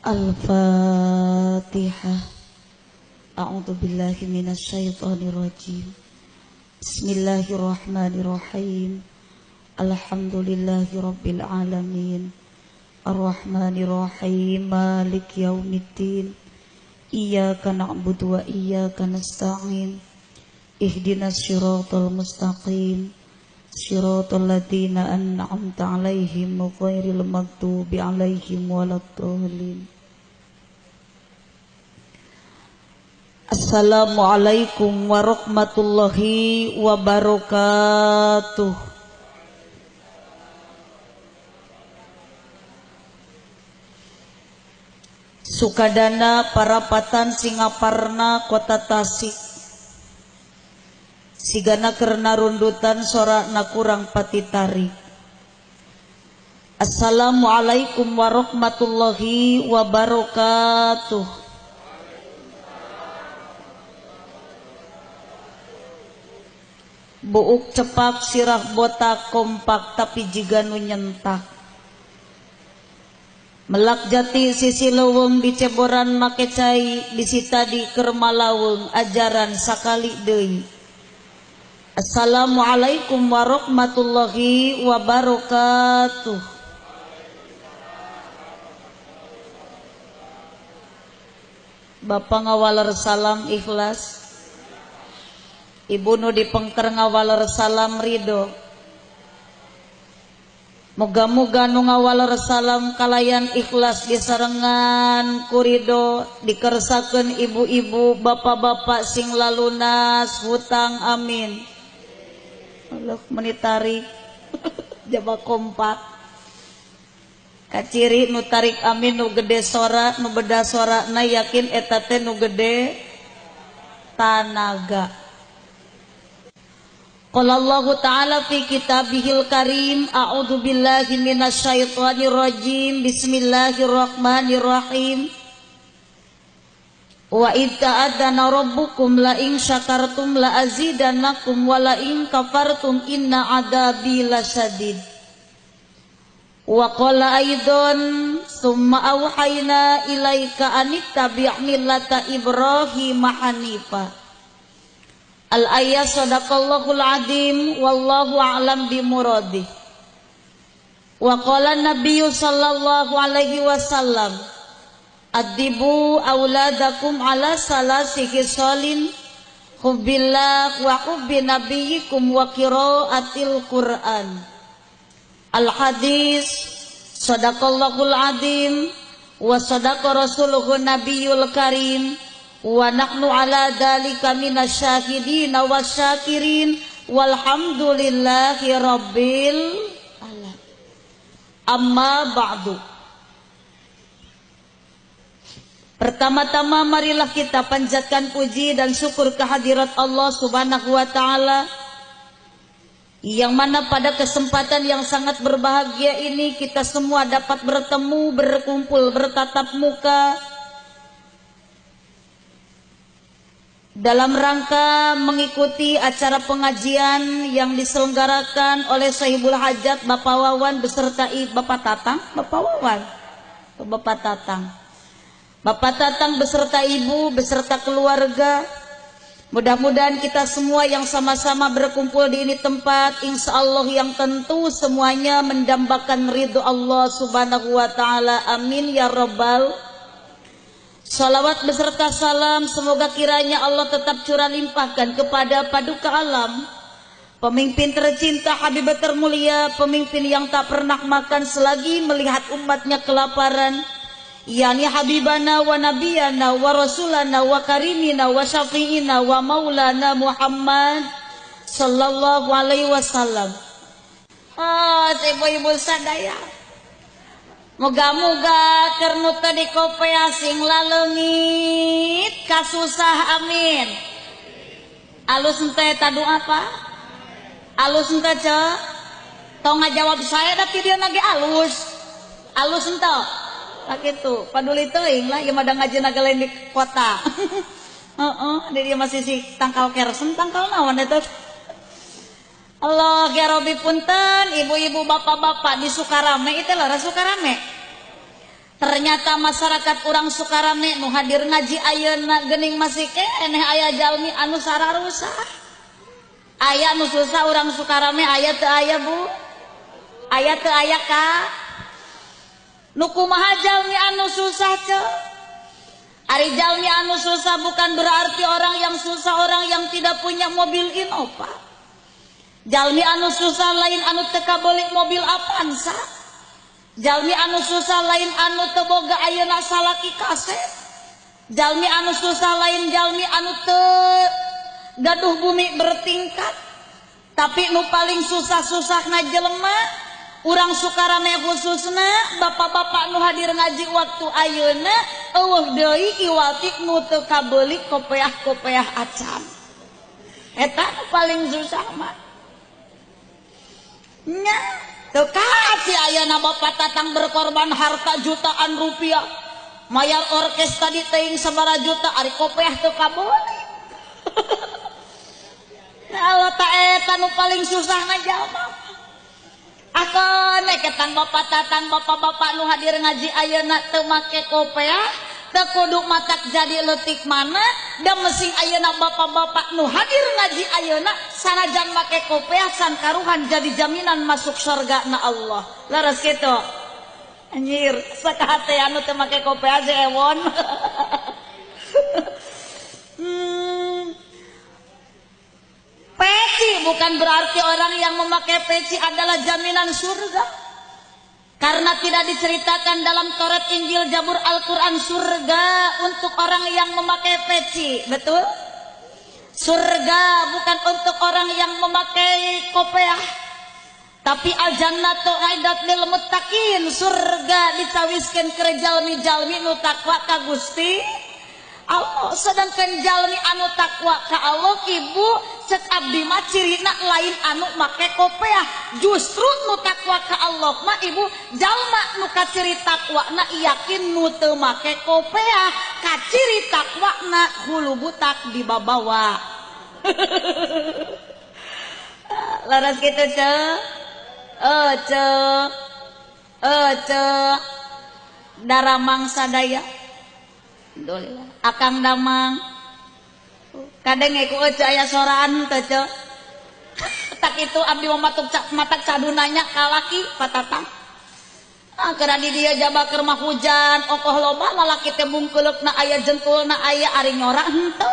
Al-Fatihah. A'udzu billahi minasyaitonir rajim. Bismillahirrahmanirrahim. Alhamdulillahi rabbil alamin. Arrahmanirrahim. Maliki yaumiddin. Iyyaka na'budu wa iyyaka nasta'in. Ihdinas siratal mustaqim. Siratal ladzina an'amta 'alaihim ghairil maghdubi 'alaihim waladdallin. Assalamualaikum warahmatullahi wabarakatuh. Sukadana Parapatan Singaparna Kota Tasik. Sigana kerna rundutan sorakna kurang pati tarik. Assalamualaikum warahmatullahi wabarakatuh. Buuk cepak sirah botak kompak tapi jiga nu nyentak. Melak jati sisi leuweung di ceboran make cai disita di kermalaweng ajaran sakali deui. Assalamualaikum warahmatullahi wabarakatuh. Bapak ngawaler salam ikhlas. Ibu nu dipengker ngawaler salam ridho. Moga-moga nu ngawaler salam kalayan ikhlas disarengan ku ridho, dikersakeun ibu-ibu, bapak-bapak sing lalunas hutang, amin. Allah menitarik jaba kompak. Kaciri nu tarik amin nu gede sora, nu beda sora na yakin eta teh nu gede tanaga. Qala Allahu ta'ala fi kitabihil karim, a'udzu billahi minasyaitonir rajim, bismillahirrahmanirrahim. Wa id ta'adzana rabbukum la in syakartum la azidannakum wa la in kafartum inna adzabi lasyadid. Wa qala aidan summa auhayna ilaika anittabi' millata Ibrahim hanifa. Al-ayah sadaqallahul azim wallahu a'lam bimuradih. Wa qala nabiyyu sallallahu alaihi wasallam, adibu auladakum ala salasi khisalin, hubbillah wa hubbi nabiyyikum wa qiraatil Qur'an. Al hadis sadaqallahul azim wa sadaqa rasuluhu nabiyul karim. Wa nahnu ala dzalika minasyahidin wasyakirin walhamdulillahi rabbil alamin. Amma ba'du. Pertama-tama marilah kita panjatkan puji dan syukur kehadirat Allah Subhanahu wa taala, yang mana pada kesempatan yang sangat berbahagia ini kita semua dapat bertemu, berkumpul, bertatap muka dalam rangka mengikuti acara pengajian yang diselenggarakan oleh Sohibul Hajat Bapak Wawan beserta Bapak Tatang, Bapak Wawan, Bapak Tatang, Bapak Tatang beserta ibu, beserta keluarga. Mudah-mudahan kita semua yang sama-sama berkumpul di ini tempat, insya Allah yang tentu semuanya mendambakan ridho Allah Subhanahu wa taala. Amin ya robbal. Salawat beserta salam semoga kiranya Allah tetap curah limpahkan kepada paduka alam, pemimpin tercinta, Habib termulia, pemimpin yang tak pernah makan selagi melihat umatnya kelaparan, yakni Habibana wa Nabiyana wa Rasulana wa Karimina wa Syafi'ina wa Maulana Muhammad sallallahu alaihi wasallam. Oh, ibu-ibu sadaya, moga-moga keur nu teu dikopea sing laleungit kasusah, amin. Alus henteu eta doa apa? Alus henteu ceu? Tong ngajawab saya da ti dieu ge alus. Alus henteu? Sakitu, paduli teuing lah ieu mah da ngajina ge lain di kota. Heeh, di dieu masih si tangkal kersen tangkal naon eta. Allah ya Rabbi punten ibu-ibu bapak-bapak di Sukarame itu lah Sukarame. Ternyata masyarakat urang Sukarame nu hadir ngaji ayeuna geuning masih keneh aya jalmi anu sararusah. Aya nu susah urang Sukarame aya teu aya Bu? Aya teu aya ka? Nu kumaha jalmi anu susah ceu? Ari jalmi anu susah bukan berarti orang yang susah orang yang tidak punya mobil Innova. Jalmi anu susah lain anu teu kabeuli mobil Avanza. Jalmi anu susah lain anu teu boga ayeuna salaki kasep. Jalmi anu susah lain jalmi anu teu gaduh bumi bertingkat. Tapi nu paling susah-susahna jelema urang Sukarame khususna bapak-bapak nu hadir ngaji waktu ayeuna eueuh deui iwati nu teu kabeuli kopeah-kopeah acan. Eta nu paling susah mah. Nya teu kaci ayeuna bapak Tatang berkorban harta jutaan rupiah mayar orkes tadi teuing sabaraha juta ari kopeah teu kabeuli. Nah Allah ta eta nu paling susahna jalma. Akan ketan bapak Tatang bapak-bapak nu hadir ngaji ayeuna teu make kopeah teu kudu matak jadi leutik mana da mesing ayeuna bapak-bapak nu hadir ngaji ayeuna sanajan make kopeah san karuhan jadi jaminan masuk surga na Allah. Leres kitu. Anjir, sakahate anu teu make kopeah si ewon. Peci bukan berarti orang yang memakai peci adalah jaminan surga. Karena tidak diceritakan dalam Taurat, Injil, Zabur, Al-Quran surga untuk orang yang memakai peci. Betul? Surga bukan untuk orang yang memakai kopeah. Tapi al-jannatu aidat lil muttaqin, surga dicawiskeun keur jalmi-jalmi nu takwa ka Gusti Allah. Sedangkan jalmi anu takwa ka Allah ibu cek abdi mah cirina lain anu make kopeah. Justru nu takwa ka Allah mah ibu jalma nu kaciri takwana yakin nu teu make kopeah, kaciri takwana hulu butak dibabawa. Laras kitu ceu. Ceu. Ceu. Daramang sadaya. Alhamdulillah. Akang damang. Kadenge ku euceu aya soraan teu ceu. Tak itu abdi mah matuk matak cadunanya ka laki patatang. Ah keur di dieu jaba keur mah hujan, okoh loba lalaki teh bungkeuleukna aya jentulna aya ari nyorak henteu.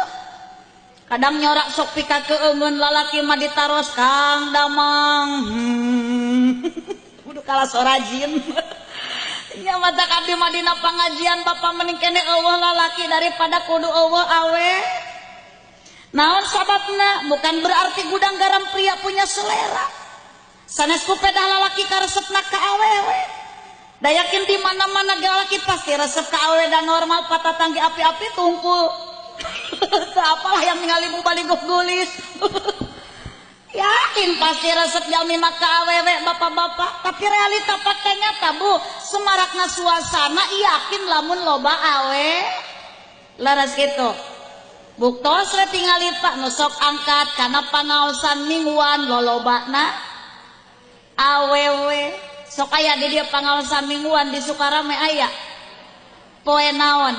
Kadang nyorak sok pika keungeun lalaki mah ditaros Kang Damang. Kudu kalah sorajin. Nya matak abdi mah dina pangajian bapak mending kene eueuh lalaki daripada kudu eueuh awe. Naon sababna? Bukan berarti gudang garam pria punya selera. Sanes ku pedah lalaki karesepna ka awewe. Da yakin di mana-mana ge lalaki pasti resep ka awewe dan normal patatang ge api-api tungkul. Apalah yang ningali mubaligh gulis. Yakin pasti resep jalmi mah ka awewe bapak-bapak, tapi realita fakta nyata Bu, semarakna suasana yakin lamun loba awe. Leres kitu. Buktos we tingali Pak nu sok angkat kana pangaosan mingguan lolobana awewe. Sok aya di dieu pangaosan mingguan di Sukarame aya. Poe naon?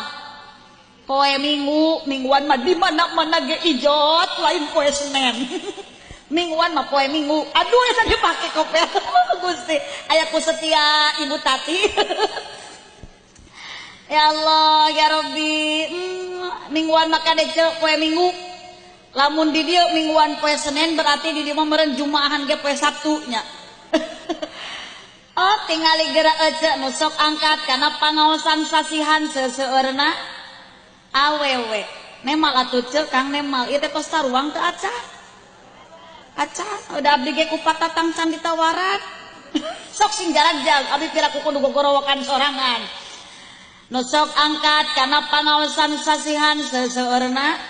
Poe Minggu, mingguan mah di mana-mana ge ijot, lain poe Senin. Mingguan mah poe Minggu. Aduh eta dipake kopeah. Gusti, aya ku setia Ibu Tati. Ya Allah, ya Rabbi. Mingguan mah kade ceu poe Minggu. Lamun di dieu mingguan poe Senin berarti di dieu mah meureun Jumaahan ge poe Sabtu nya. Oh, tingali geura eceu nu sok angkat kana pangaosan sasihan seseueurna awewe. Nemal atuh ceu Kang nemal. Ieu teh tos taruang teu acan. Acan, udah abdi ge ku patatang can ditawaran. Sok sing jarajag abdi pira ku kudu gogorowokan sorangan. Nu sok angkat kana pangaosan sasihan seseueurna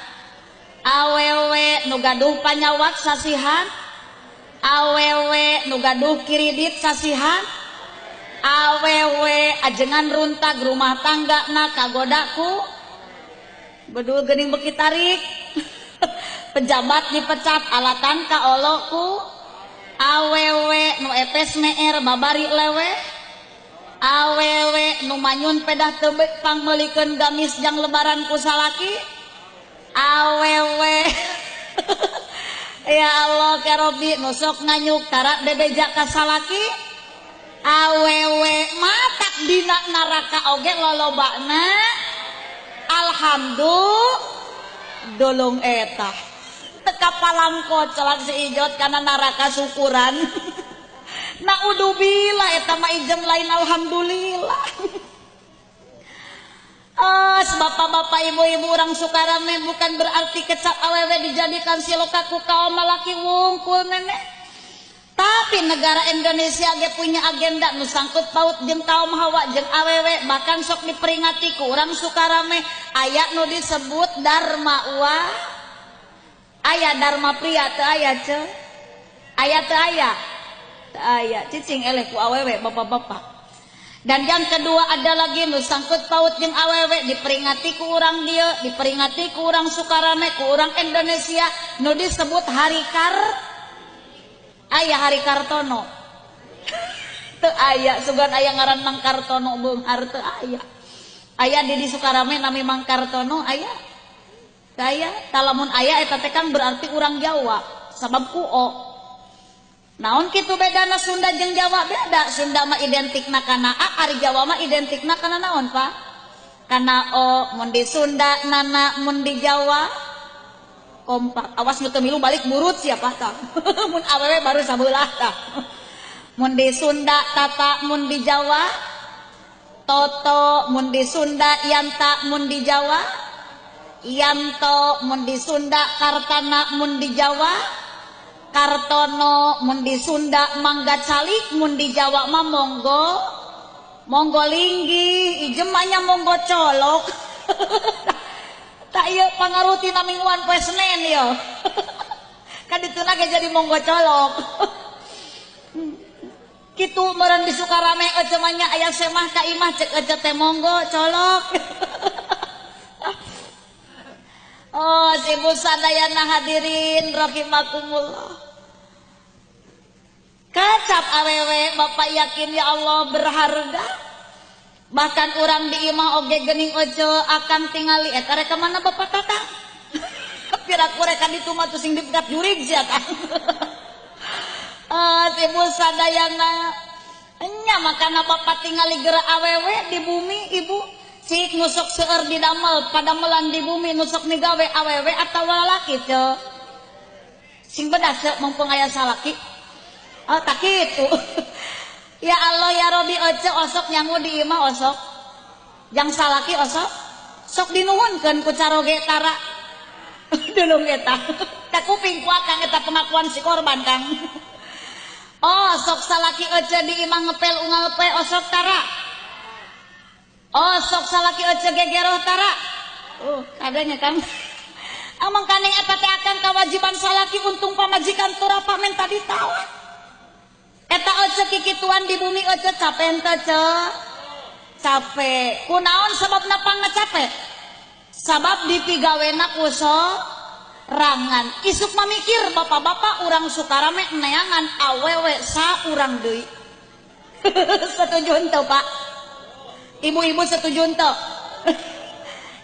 awewe, nu gaduh panyawat sasihan awewe, nu gaduh kiridit sasihan awewe, ajengan runtag rumah tangga na kagodaku bedul geuning beuki tarik. Pejabat dipecat alatan kaoloku awewe, nu epes meer babari lewe Awewe nu manyun pedah teu pangmeulikeun gamis jang lebaran ku salaki. Awewe ya Allah ya Robbi nu sok nganyuk tara bebeja ka salaki. Awewe matak dina neraka oge lolobana. Alhamdulillah dolong eta teka palangko celak si Ijot karena neraka syukuran. Naudzubillah eta mah ijem lain alhamdulillah. Bapak-bapak ibu-ibu orang Sukarame bukan berarti kecap awewe dijadikan siloka ku kaum malaki wungkul nenek. Tapi negara Indonesia ge punya agenda nu sangkut paut jeung kaum hawa jeung awewe, bahkan sok diperingati ku urang Sukarame aya nu disebut Dharma wa. Aya Dharma pria teu aya ceu? Aya teu aya? Teu aya, cicing eleh ku awewe bapak-bapak. Dan yang kedua ada lagi nu sangkut paut jeung awewe diperingati ku urang dieu, diperingati ku urang Sukarame, ku urang Indonesia nu disebut Hari Kar. Aya Hari Kartono. Teu aya, sugan aya ngaran Mang Kartono beunghar teu aya. Aya di Sukarame nami Mang Kartono aya. Teu aya, talamun aya eta teh kan berarti urang Jawa, sabab ku o. Naon kitu bedana Sunda jeung Jawa beda. Sunda mah identikna kana A, ari Jawa mah identikna kana naon, Pak? Kana O, mun di Sunda nana, mun di Jawa kompak. Awas nu teu milu balik burut siapa tah. Mun awewe baru sabelah tah. Mun di Sunda tata, mun di Jawa toto, mun di Sunda yanta, mun di Jawa yanto, mun di Sunda kartana, mun di Jawa Kartono, mun di Sunda mangga calik, mun di Jawa mah monggo monggo linggih, ijemanya monggo colok. Tak ieu pangaruh tina mingguan poe Senen yo. Kan dituna ge jadi monggo colok. Kitu meureun di Sukarame ece mah nya aya semah ka imah cek ece teh monggo colok. Oh, ibu sadayana hadirin rahimakumullah. Kacap awewe bapak yakin ya Allah berharga. Bahkan urang di imah oge geuning ojo akan tingali eta rek ka mana bapak tatang. Piraku rek ka ditu mah tuh sing dipegat jurig sia tah. Ibu sadayana nya makana bapak tingali geura awewe di bumi ibu. Cik nusok seueur di damel padamelan di bumi nusok migawe awewe atawa lalaki ceu. Sing bedas ceu mumpung aya salaki. Oh tak kitu. Ya Allah ya Robi oce osok nyangu di imah osok. Jang salaki osok sok dinuhunkeun ku caroge tara. Dulung eta. Tak kuping ku akang eta pengakuan si korban kang. Oh sok salaki oce di imah ngepel unggal pe osok tara. Oh sok salaki oce gegeroh tara. Kadanya kang. Amang kaning eta teh akan kewajiban salaki untung pamajikan turapa menta ditawar. Eta oce kikituan di bumi oce capek henteu ce? Capek. Kunaon sababna pangcape? Sabab dipigawena ku sorangan. Isuk mah mikir bapak-bapak urang Sukarame neangan awewe saurang deui. Setuju henteu Pak? Ibu-ibu setuju henteu?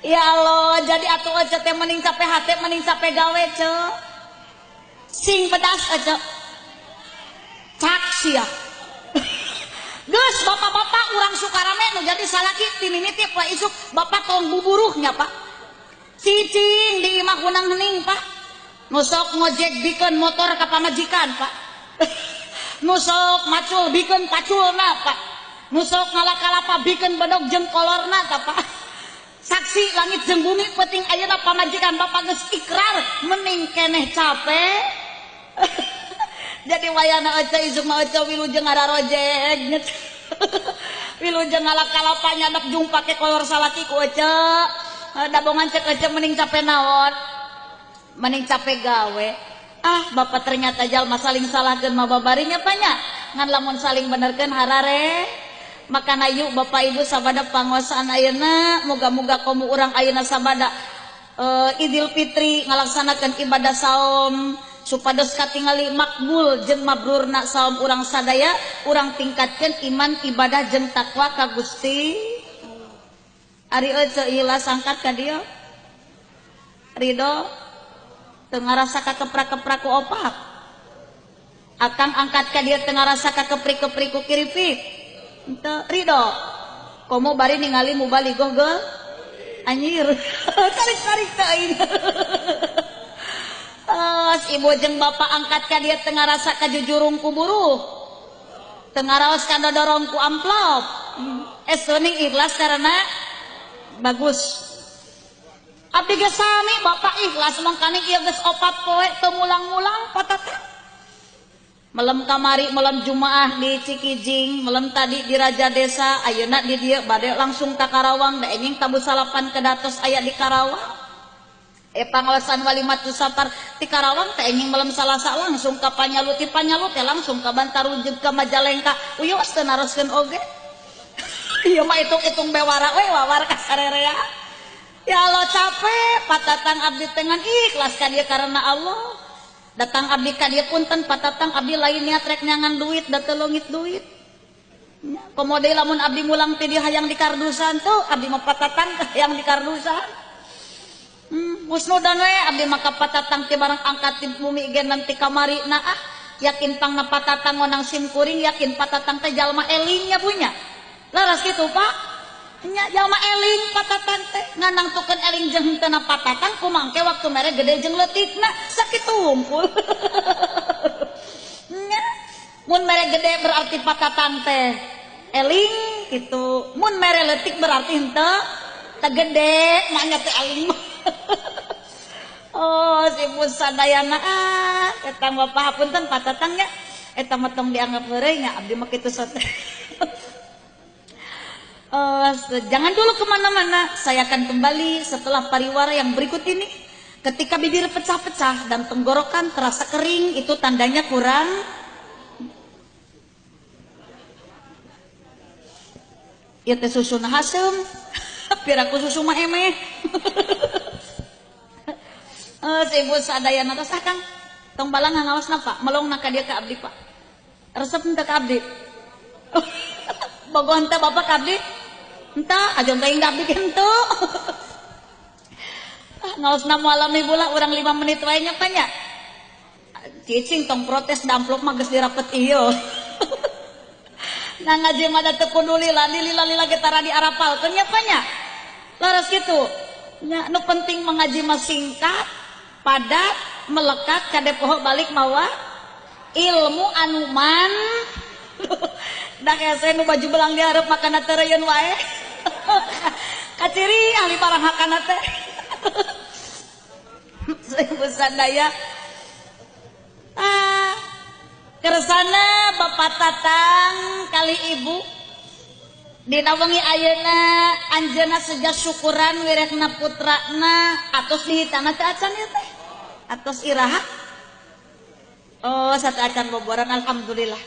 Ya Allah, jadi atuh oce teh mending capek hate mending capek gawe ce. Sing pedas oce. Cak sia. Geus bapak-bapak urang Sukarame nu jadi salaki timimiti poe isuk bapak tong buburuhnya Pak. Cicing di imah hunang hening Pak. Nu sok ngojek bikeun motor ka pamajikan Pak. Nu sok macul bikeun paculna Pak. Nu sok ngalakalapa bikeun bedog jeung kolorna ta Pak. Saksi langit jeung bumi penting ayeuna pamajikan bapak geus ikrar mending keneh capek. Jadi wayana oce isuk mah oce wilujeng ngararojeg. Wilujeng ngalakalapa nyadak jung pake kolor salaki ku oce. Dabongan cek oce mending capek naon? Mending capek gawe. Ah, bapak ternyata jalma saling salahkeun mah babarinya panya. Ngan lamun saling benerkeun harare. Makana yuk bapak ibu sabada panguasaan ayeuna, moga-moga komo urang ayeuna sabada Idul Fitri ngalaksanakeun ibadah saum. Supados katingali makbul jeung mabrurna saum urang sadaya, urang tingkatkeun iman ibadah jeung takwa ka Gusti. Ari euceu ikhlas angkat ka dieu. Ridho teu ngarasa kakeprak-keprak ku opak. Akang angkat ka dieu teu ngarasa kakeprik-keprik ku kiripik. Henteu ridho. Komo bari ningali mubaligoh geul anjir. Tarik-tarik teh aing. Ibu jeung bapak angkat ka dieu teu ngarasa kajujurung ku buruh. Teu ngaraos ka dodorong ku amplop. Seuning ikhlas karena bagus. Abdi geus sami bapak ikhlas mangkani ieu geus opat poe teu mulang-mulang patata. Melem kamari melem Jumaah di Cikijing, melem tadi di Raja Desa, ayeuna di dieu bade langsung ka Karawang, da enjing tabuh salapan kedatos aya di Karawang. Pangaosan Walimatus Safar ti Karawang teh enjing melem Salasa langsung ka Panyalu, ti Panyalu teh langsung ka Bantarujeg ka Majalengka. Uyos teu naroskeun oge. Ieu mah hitung-hitung bewara we wawar ka sarerea. Ya Allah capek patatang abdi tengan ikhlas ka dieu karena Allah. Datang abdi ka dieu punten patatang abdi lain niat rek nyangan duit da teu leungit duit. Komo deui lamun abdi mulang ti dieu hayang di kardusan tuh abdi mah patatang hayang di kardusan. Husnudan we abdi mah ka patatang ti barang angkat ti bumi ge nanti kamari na ah yakin pangna patatang ngonang sim kuring yakin patatang teh jalma eling nya punya. Laras kitu Pak. Nya jalma eling patatang teh nganangtukeun eling jeung henteu na patatang kumangke waktu mere gede jeung leutikna sakitu wungkul. Nya mun mere gede berarti patatang teh eling kitu, mun mere leutik berarti henteu teh gede maknya teh eling. Oh si sadayana ah eta bapak hapunten patatang nya eta mah tong dianggap heureuy nya abdi mah kitu sote. Jangan dulu kemana-mana, saya akan kembali setelah pariwara yang berikut ini. Ketika bibir pecah-pecah dan tenggorokan terasa kering, itu tandanya kurang. Ieu teh susuna haseum, piraku susu mah emeh. Ibu sadayana tos ah Kang, tong balang ngaosna Pak, melongna ka dieu ka abdi Pak. Resep henteu ka abdi. Bogoh henteu bapak ka abdi? Henteu, ajon teh ka abdi henteu. Ngaosna moal lami bula urang 5 menit wae nya Pak nya. Cicing tong protes da amplop mah geus dirapet ieu. Nah ngaji mah da teu kudu lila lila ge tara diarapalkeun nya Pak nya. Laras kitu. Nya nu penting mengaji mah singkat, padat, melekat kade poho balik mawa ilmu anu man. Da hese nu baju belang dihareup makana teu reuyeun wae. Kaciri ahli barang hakana teh. Ibu sadaya. Ah, kersana Bapak Tatang kali ibu dina wengi ayeuna anjeunna seja syukuran wirekna putrana atos dihitana teh acan ieu teh. Atos iraha. Oh, satu acan boboran alhamdulillah.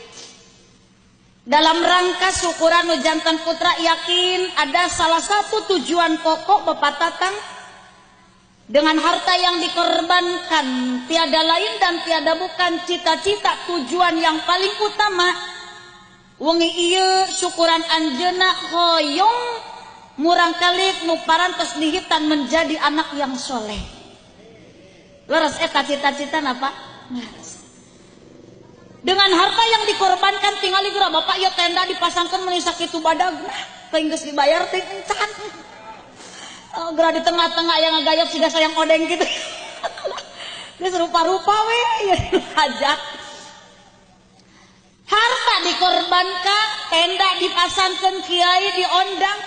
Dalam rangka syukuran nu jantan putra yakin ada salah satu tujuan pokok Bapak Tatang dengan harta yang dikorbankan tiada lain dan tiada bukan cita-cita tujuan yang paling utama wengi ieu syukuran anjeunna hoyong murangkali nu parantos dihitan menjadi anak yang soleh. Leres eta cita-cita napa? Leres. Dengan harta yang dikorbankan tingali geura bapak ieu tenda dipasangkeun meuni sakitu badag teuing geus dibayar teh encan. Oh, geura di tengah-tengah yang ngagayap siga sayang odeng gitu. Geus rupa-rupa we ieu hajat. Harta dikorbankan, tenda dipasangkeun, kiai diondang,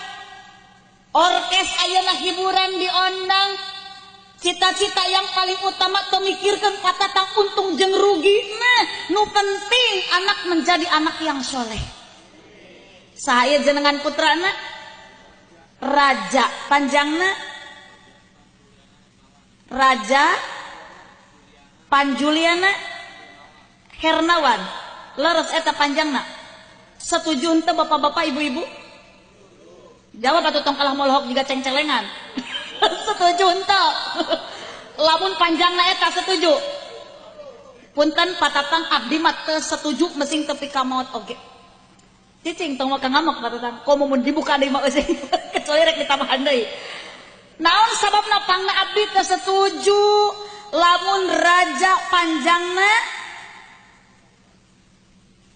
orkes ayeuna hiburan diondang. Cita-cita yang paling utama temikirkan patatang untung jeung rugi. Nah, nu penting anak menjadi anak yang soleh. Saya jenengan putrana raja panjangna Raja Panjuliana Hernawan. Leres eta panjangna. Setuju henteu bapak-bapak ibu-ibu? Jawab atuh tong kalah molohok juga cengcelengan. Setuju henteu? Lamun panjangna eta setuju. Punten Patatang abdi mah teu setuju mesing tepi ka maot oge. Cicing tong maka ngamuk Patatang. Komo mun dibuka deui mah euy. Kecuali rek ditambahan deui. Naon sababna pangna abdi teu setuju lamun raja panjangna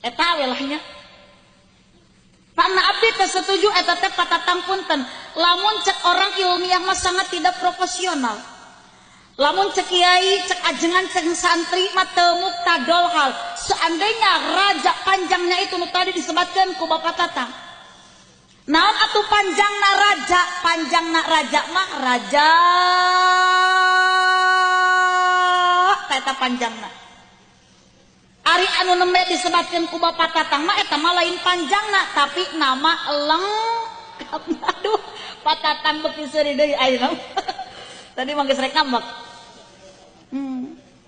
eta we lah nya. Pangna abdi teu setuju eta teh Patatang punten. Lamun cek orang ilmiah mah sangat tidak profesional. Lamun cek kiai, cek ajengan, cek santri mah teu muktadol hal. Seandainya raja panjangnya itu nu tadi disebutkan ku Bapak Tatang. Naon atuh panjangna raja? Panjangna raja mah raja eta panjangna. Ari anu nembe disebutkan ku Bapak Tatang mah eta mah lain panjangna tapi nama lengkap. Aduh, Pak Tatang beuki seuri deui ayeuna. Tadi mah geus rek ngambek.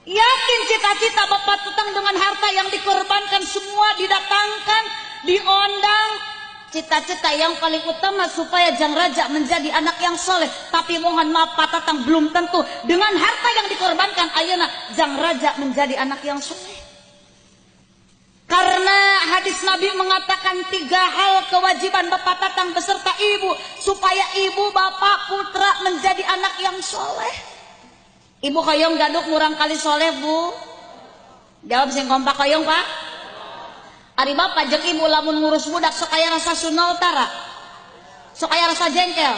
Yakin cita-cita Bapak Tatang dengan harta yang dikorbankan semua didatangkan, diundang. Cita-cita yang paling utama supaya jang raja menjadi anak yang soleh. Tapi mohon maaf Pak Tatang belum tentu dengan harta yang dikorbankan ayeuna jang raja menjadi anak yang soleh. Karena hadis Nabi mengatakan 3 hal kewajiban Bapak Tatang beserta ibu supaya ibu, bapak, putra menjadi anak yang soleh. Ibu hoyong gaduk murang kali soleh bu? Jawab sing kompak hoyong pak. Ari bapak jeung ibu lamun ngurus budak sok aya rasa sunol tara, sok aya rasa jengkel,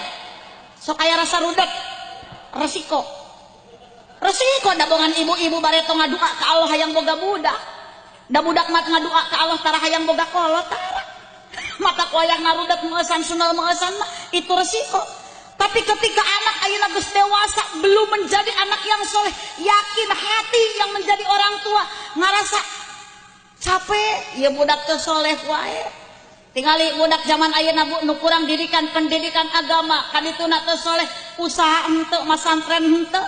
sok aya rasa rudet, resiko. Resiko dabongan ibu-ibu bareto ngadua ka Allah hayang boga budak. Da budak mat ngadua ka Allah tara hayang boga kolot tara. Mata koyang ngarudet meueusan sunol meueusan mah itu resiko. Tapi ketika anak ayeuna geus dewasa belum menjadi anak yang soleh, yakin hati yang menjadi orang tua ngarasa capek, ya budak teu soleh wae. Tingali budak zaman ayeuna bu nu kurang didikan pendidikan agama, kadituna teu soleh, usaha henteu, masantren henteu,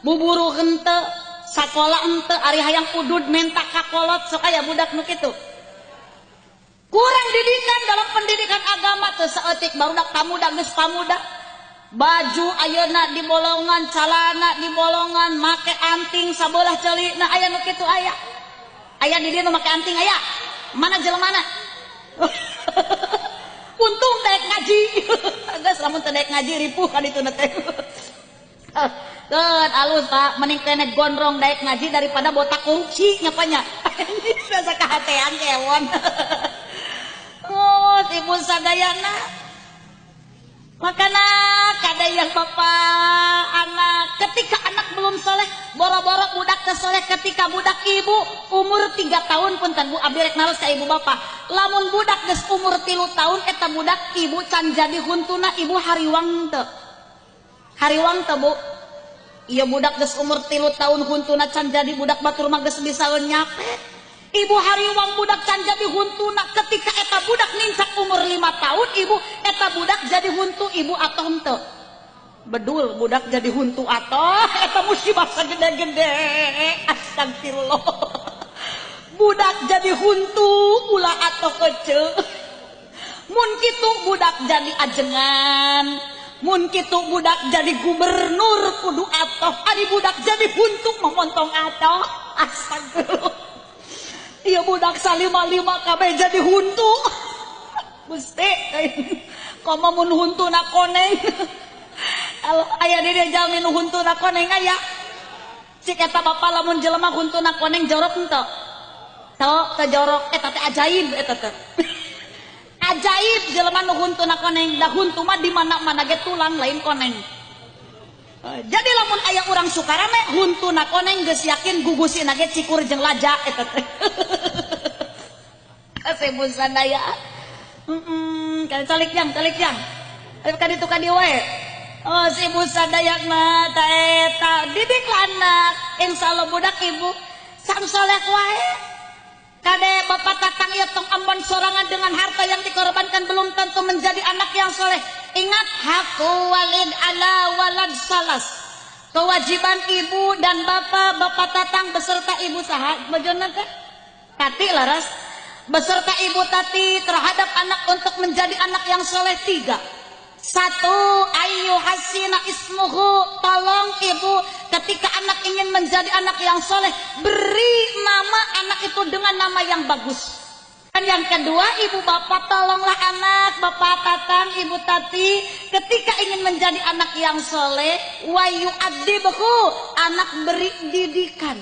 buburu henteu, sakola henteu, ari hayang udud menta ka kolot sok aya budak nu kitu. Kurang didikan dalam pendidikan agama teu saeutik barudak pamuda geus pamuda. Baju ayeuna di bolongan, calana di bolongan, make anting sabelah ceulina aya nu kitu aya. Aya di dieu nu make anting aya. Mana jelemana? Untung daek ngaji. Geus lamun teu daek ngaji ripuh ka ditu teh. Keun alus Pak, mending keneh gondrong daek ngaji daripada botak korupsi nya nya. Biasa kahatean kewon. Oh, ibu sadayana. Makana kada yang bapak anak ketika anak belum soleh, boro-boro budak teh soleh ketika budak ibu umur 3 tahun punten bu abdi rek naros ka ibu bapak. Lamun budak geus umur 3 tahun eta budak ibu can jadi huntuna ibu hariwang teu. Hariwang teu bu. Ieu budak geus umur 3 tahun huntuna can jadi budak batur mah geus bisa nyape. Ibu hariwang budak can jadi huntuna ketika eta budak nincak umur 5 tahun ibu eta budak jadi huntu ibu atau henteu. Bedul budak jadi huntu atau eta musibah sagede-gede. Astagfirullah. Budak jadi huntu ulah atau kece. Mun kitu budak jadi ajengan, mun kitu budak jadi gubernur kudu atoh, ari budak jadi huntu memontong atoh. Astagfirullah. Iya budak salima-lima kabeh jadi huntu. Gusti, komo mun huntuna koneng. Aya di dieu jalmi nu huntuna koneng aya. Cik eta bapa lamun jelema huntuna koneng jorok henteu? Teu, teu jorok eta teh ajaib eta teh. Ajaib jelema nu huntuna koneng, da huntu mah di mana-mana ge tulang lain koneng. Jadi lamun aya urang Sukarame huntuna koneng geus yakin gugusina ge cikur jeung laja eta teh. Kasebun sadaya. Heeh, calik jang, calik jang. Ayo ka ditu ka dieu wae. Oh, si ibu sadayana ta eta didiklah anak, insyaallah budak ibu sang soleh wae. Kade bapak Tatang ieu tong ambon sorangan dengan harta yang dikorbankan belum tentu menjadi anak yang soleh. Ingat haku walid ala walad salas. Kewajiban ibu dan bapak, bapak Tatang beserta ibu saha bajona teh? Tati laras. Beserta ibu Tati terhadap anak untuk menjadi anak yang soleh 3. 1, ayu hasina ismuhu. Tolong ibu ketika Ketika anak ingin menjadi anak yang soleh, beri nama anak itu dengan nama yang bagus. Dan yang kedua, ibu bapak tolonglah anak, bapak Tatang, ibu Tati, ketika ingin menjadi anak yang soleh, wa yu'addibuhu, anak beri didikan.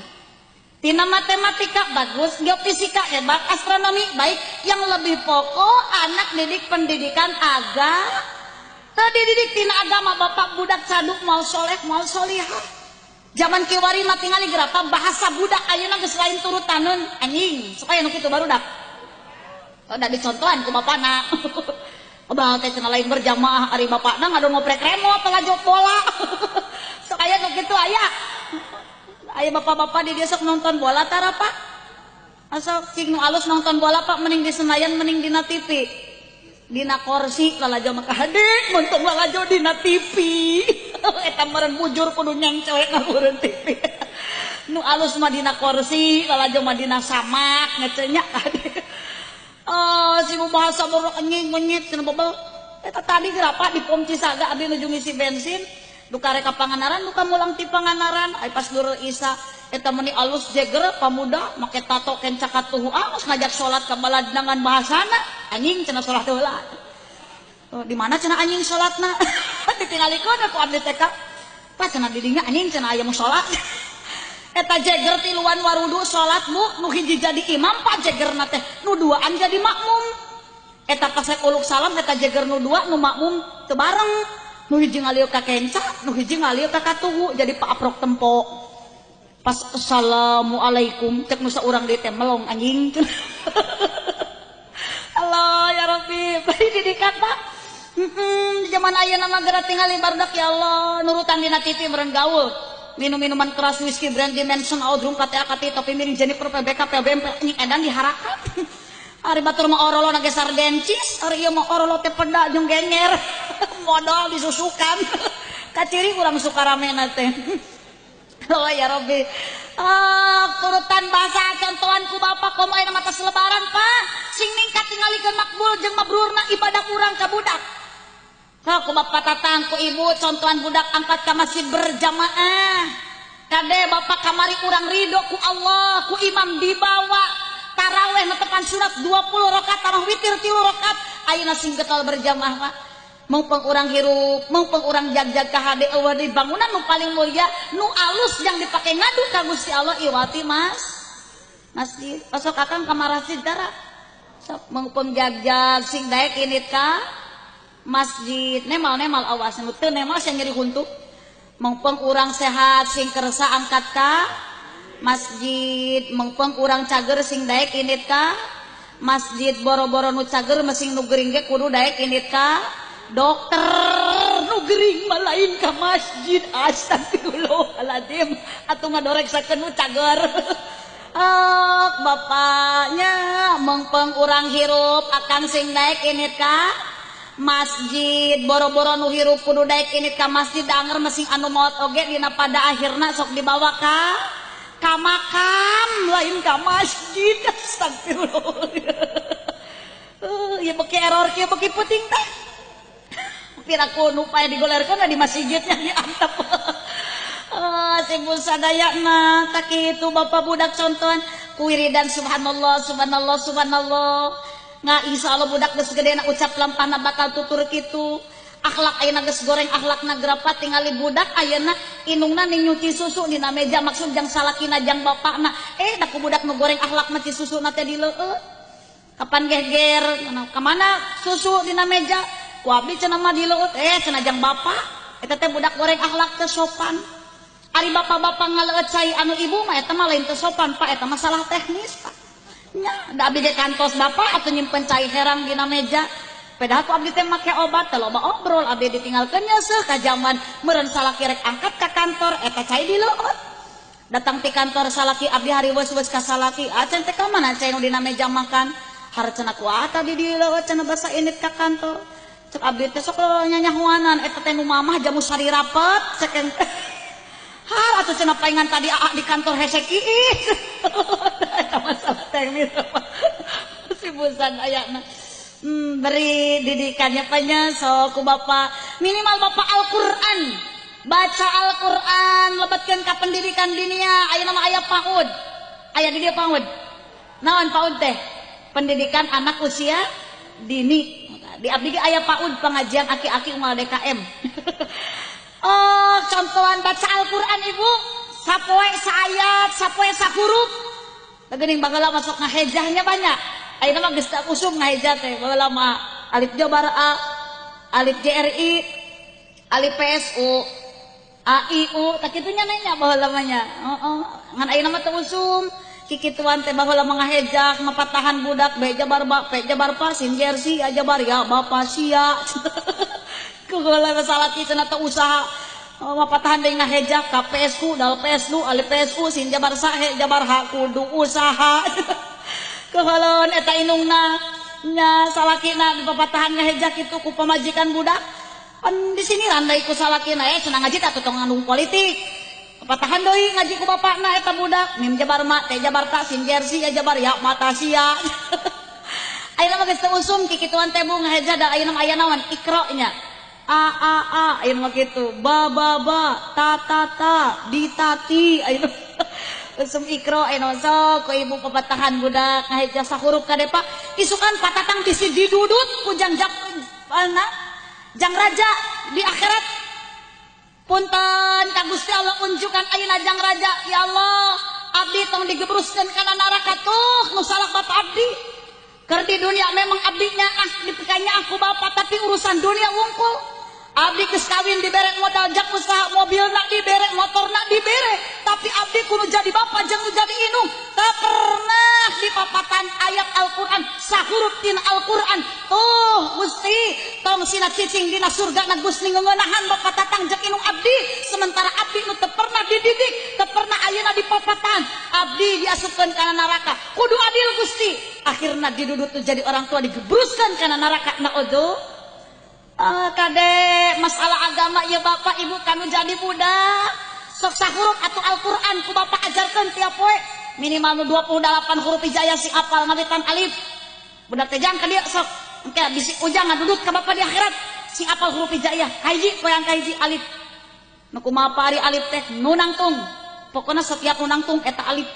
Tina matematika bagus, geofisika hebat, astronomi baik. Yang lebih pokok anak didik pendidikan agama. Tadi didik tina agama bapak budak caduk mau soleh mau solihah. Zaman kiwari mah tingali gerapa bahasa budak ayeuna geus lain turutaneun anjing supaya nu kitu barudak. Udah dicontohan ku bapana. Abah teh cenah lain berjamaah ari bapakna ngadon ngoprek remote lalajo bola. Sok aya nu kitu aya. Aya bapak-bapak di dia sok nonton bola tara Pak. Asa cing nu alus nonton bola Pak mending di Senayan mending dina TV. Dina kursi lalajo mah hadik muntung lalajo dina TV. Eta meureun bujur kudu nyengcoek ngabureun TV. Nu alus mah dina kursi lalajo mah dina samak ngecenya hadik. Oh, si bahasa borok anjing monyet cenah bebel. Eta tadi gerapa di pom Cisaga abdi nuju ngisi bensin. Duka rek ka Pangandaran, duka mulang ti Pangandaran, ai pas dur Isa eta meuni alus jeger pamuda make tato kenca katuhu geus ngajak salat ka baladnangan bahasana anjing cenah salat heula. Oh, di mana cenah anjing salatna? Ditingalikeun ku abdi teh ka. Pak cenah di dinya anjing cenah aya musala. Eta jeger tiluan warudu salat Bu, nu hiji jadi imam Pak jegerna teh, nu duaan jadi makmum. Eta pas rek uluk salam eta jeger nu dua nu makmum teu bareng. Nu hiji ngalieu ka kenca, nu hiji ngalieu ka katuhu, jadi paaprok tempo. Pas assalamualaikum cek nu saurang deui teh melong anjing. Allah ya Rabbi, bari didikan Pak. Di zaman ayeuna mah geura tingali barudak ya Allah, nurutan dina TV meureun gaul. Minum-minuman keras whisky brandy Mansion Audrum KTA KT topi miring Jennifer PBK PBM anjing edan diharakat. Ari batur mah orolo na gesar dencis, ari ieu mah orolo teh peda jeung genger. Modal disusukan. Kaciri urang Sukaramena teh. Oh ya Rabbi. Ah, turutan bahasa contohan ku bapak komo ayeuna mah tos lebaran Pak. Sing ningkat tingalikeun makbul jeung mabrurna ibadah urang ka budak. Ku bapak tatang ku ibu contohan budak angkat ka masjid berjamaah. Kade bapak kamari urang ridho ku Allah, ku imam dibawa taraweh netepan surat 20 rakaat tambah witir 3 rakaat. Ayeuna sing getol berjamaah Pak. Mungpeng urang hirup, mungpeng urang jag-jag ka hade eueuh di bangunan nu paling mulia, nu alus yang dipake ngadu ka Gusti Allah iwati mas. Masjid. Osok akang ka masjid tara. Sok mungpeng jag-jag sing daek init ka masjid. Nemal-nemal awas nu teu nemal sia nyeri huntu. Mungpeng urang sehat sing kersa angkat ka masjid, mungpeng urang cager sing daek init ka masjid, boro-boro nu cager mesing nu gering ge kudu daek init ka dokter nu gering mah lain ka masjid. Astagfirullahaladzim, atuh ngadoreksakeun nu cager. Oh, bapaknya mungpeng urang hirup akan sing daek init ka masjid, boro-boro nu hirup kudu daek init ka masjid, anger mesing anu maot oge dina pada akhirna sok dibawa ka makam lain ka masjid. Astagfirullah. Ya beki error kieu beki puting teh. Piraku nu pae digolerkeun di masjidnya diantep. Sibuk sadayana tak kitu bapak budak contohan ku wiridan subhanallah subhanallah subhanallah. Nga insyaallah budak geus gedena ucap lampahna bakal tutur kitu. Akhlak ayeuna geus goreng akhlakna gerapa tingali budak ayeuna indungna ning nyuci susu dina meja maksud jang salakina jang bapakna. Da ku budak nu goreng akhlak mah ci susuna teh dileueut. Kapan geger ka mana susu dina meja? Ku abdi cenah mah dileueut cenah jang bapak. Eta teh budak goreng akhlak teh sopan. Ari bapak-bapak ngaleueut cai anu ibu mah eta mah lain teu sopan Pak, eta masalah teknis Pak. Nya, da abdi ge kantos bapak atuh nyimpen cai herang dina meja. Padahal ku abdi teh make obat, teh loba obrol abdi ditinggalkeun nya seuh ka jaman meureun salaki rek angkat ka kantor eta cai dileueut. Datang ti kantor salaki abdi hariweus-weus ka salaki, acan teh ka mana cai nu dina meja makan? Har cenah ku tadi dileueut cenah basa init ka kantor. Cek abdi teh sok nyanyahuanan eta teh nu mamah jamu sari rapet cek har atuh cenah paingan tadi aa di kantor hese kiih. Eta masalah teknis sibusan ayana. Beri didikannya panya sok ku bapak minimal bapak Al-Qur'an. Baca Al-Qur'an lebetkeun ka pendidikan dunia. Ayeuna mah aya PAUD. Aya di dieu PAUD. Naon PAUD teh? Pendidikan anak usia dini. Di abdi ge aya PAUD pengajian aki-aki unggal DKM. Oh, contohan baca Al-Qur'an ibu, sapoe saayat, sapoe sahuruf. Da geuning baheula masuk ngahejahnya banyak. Ayeuna mah geus teu usum ngahejah teh, baheula mah alif jabar A, alif JRI, alif PSU, A I U, tak kitu nya nanya baheula mah nya. Heeh, ngan ayeuna mah teu usum. Kikituan teh baheula mah ngahejah, mapatahan budak B jabar ba, P jabar pa, sin jersi, A jabar ya, bapa sia. Kugola masalah kitu cenah teu usaha. Mapatahan deui ngahejah ka PSU, dal PSU, alif PSU, sin jabar sa, he jabar ha, kudu usaha. Keholon eta inungna nya salakina dipapatahan ngahejah kitu ku pamajikan budak. Pan di sini randai ku salakina cenah ngaji teh tong ngandung politik. Patahan deui ngaji ku bapakna eta budak, mim jabar ma, teh jabar ta, sin jersi, ya jabar ya, mata sia. Ayeuna mah geus teu usum kikituan teh bu ngaheja da ayeuna mah aya naon Iqra nya. A a a ayeuna mah kitu, ba ba ba, ta ta ta, di ta ti ayeuna. Usum Iqra ayeuna sok ku ibu papatahan budak ngaheja sahurup kade Pak. Isukan patatang bisi didudut ku jangjap jang raja di akhirat. Punten ka Gusti Allah unjukan ayeuna jang raja, ya Allah abdi tong digebruskeun kana neraka tuh nu salah bapak abdi. Keur di dunia memang abdinya ah dipikanya aku bapak, tapi urusan dunia wungkul. Abdi geus kawin dibere modal jak usaha, mobilna dibere, motorna dibere, tapi abdi kudu jadi bapak jeung nu jadi inung. Teu pernah dipapatan ayat Al-Qur'an sahurup tina Al-Qur'an. Tuh Gusti tong sina cicing dina surga na Gusti ngeunahan bapak tatang jeung inung abdi, sementara abdi nu teu pernah dididik, teu pernah ayeuna dipapatan, abdi diasupkeun kana neraka. Kudu adil Gusti. Akhirna didudut nu jadi orang tua digebruskeun kana neraka. Naudzu. Kade masalah agama ya bapak ibu kanu jadi budak sok sahurup atau Al-Qur'an ku bapak ajarkeun tiap poe minimal nu 28 huruf hijayah si apal ngawitan alif. Budak teh jang ka dieu sok engke bisi ujang ngadudut ka bapak di akhirat si apal huruf hijayah kahiji poean kahiji alif. Nu kumaha ari alif teh nu nangtung. Pokona setiap nu nangtung eta alif.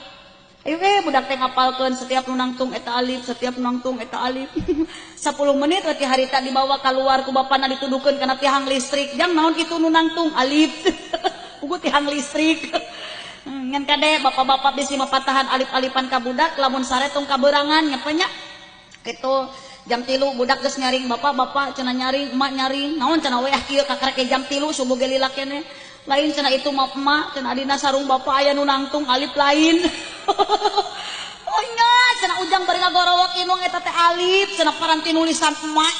Ayo budak teh ngapalkeun setiap nu nangtung eta alif, setiap nu nangtung eta alif. 10 menit we ti harita dibawa keluar ku bapana dituduhkeun kana tihang listrik. Jang naon kitu nu nangtung alif. Pugu tihang listrik. Ngan kade bapak-bapak bisi mapatahan alif-alifan ka budak lamun sare tong kaberangan nya nya. Kitu jam 3 budak geus nyaring bapak-bapak cenah nyaring, emak nyaring. Naon cenah we ah kieu kakarek jam 3 subuh ge lila keneh. Lain cenah itu mah emak, cenah adina sarung bapak aya nu nangtung alif lain. Oh nya cenah ujang bari ngagorowok inung eta teh alif, cenah paranti nulisan emak.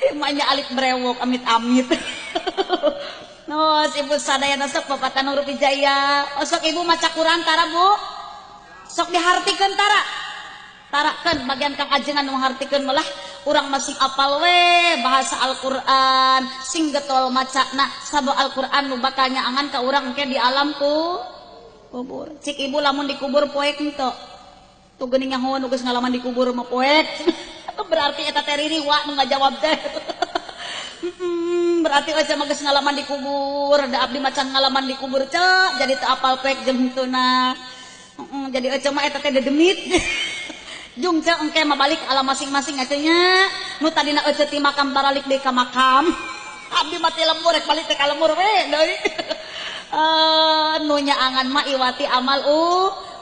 Emaknya alif brewok amit-amit. Nos ibu sadayana sok papatan huruf hijayah. Oh, sok ibu maca Quran tara Bu? Sok dihartikeun tara? Tarakeun bagian kang ajengan nu hartikeun malah urang masing apal we bahasa Al-Qur'an, sing getol macana sabab Al-Qur'an nu bakal nyaangan ka urang engke di alam ku kubur. Cik ibu lamun dikubur poek henteu. Tuh geuning nyaho nu geus ngalaman dikubur mah poek. Berarti eta teh riri wa nu ngajawab teh. Berarti eueuh mah geus ngalaman dikubur, da abdi macan ngalaman dikubur ceu, jadi teu apal poek jeung henteuna. Jadi eueuh mah eta teh dedemit. Jung ceu engke mah balik alam masing-masing atunya. Nu tadina eueuh ti makam baralik deui ka makam. Abdi mah ti lembur rek balik teh ka lembur we deui. Nu nyaangan mah iwati amal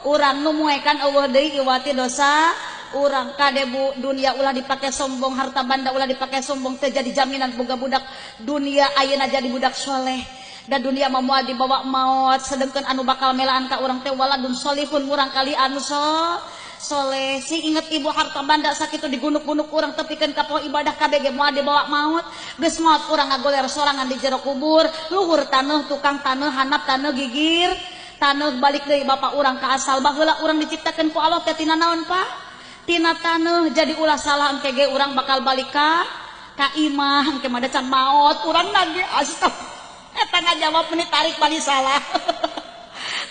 urang nu muekan eueuh deui iwati dosa urang. Kade bu dunia ulah dipake sombong, harta banda ulah dipake sombong, teu jadi jaminan boga budak dunia ayeuna jadi budak soleh. Da dunia mah moal dibawa maot, sedengkeun anu bakal melaan ka urang teh waladun solihun murang kali anu soleh. Si inget ibu harta banda sakitu digunuk-gunuk urang tepikeun ka poho ibadah kabeh ge moal dibawa maot. Geus maot urang ngagoler sorangan di jero kubur, luhur taneuh tukang taneuh handap taneuh gigir taneuh balik deui bapak urang ka asal. Baheula urang diciptakeun ku Allah teh tina naon Pak? Tina taneuh. Jadi ulah salah engke ge urang bakal balik ka imah engke mah da can maot urang lagi astagfirullah. Eta ngajawab meni tarik bali salah.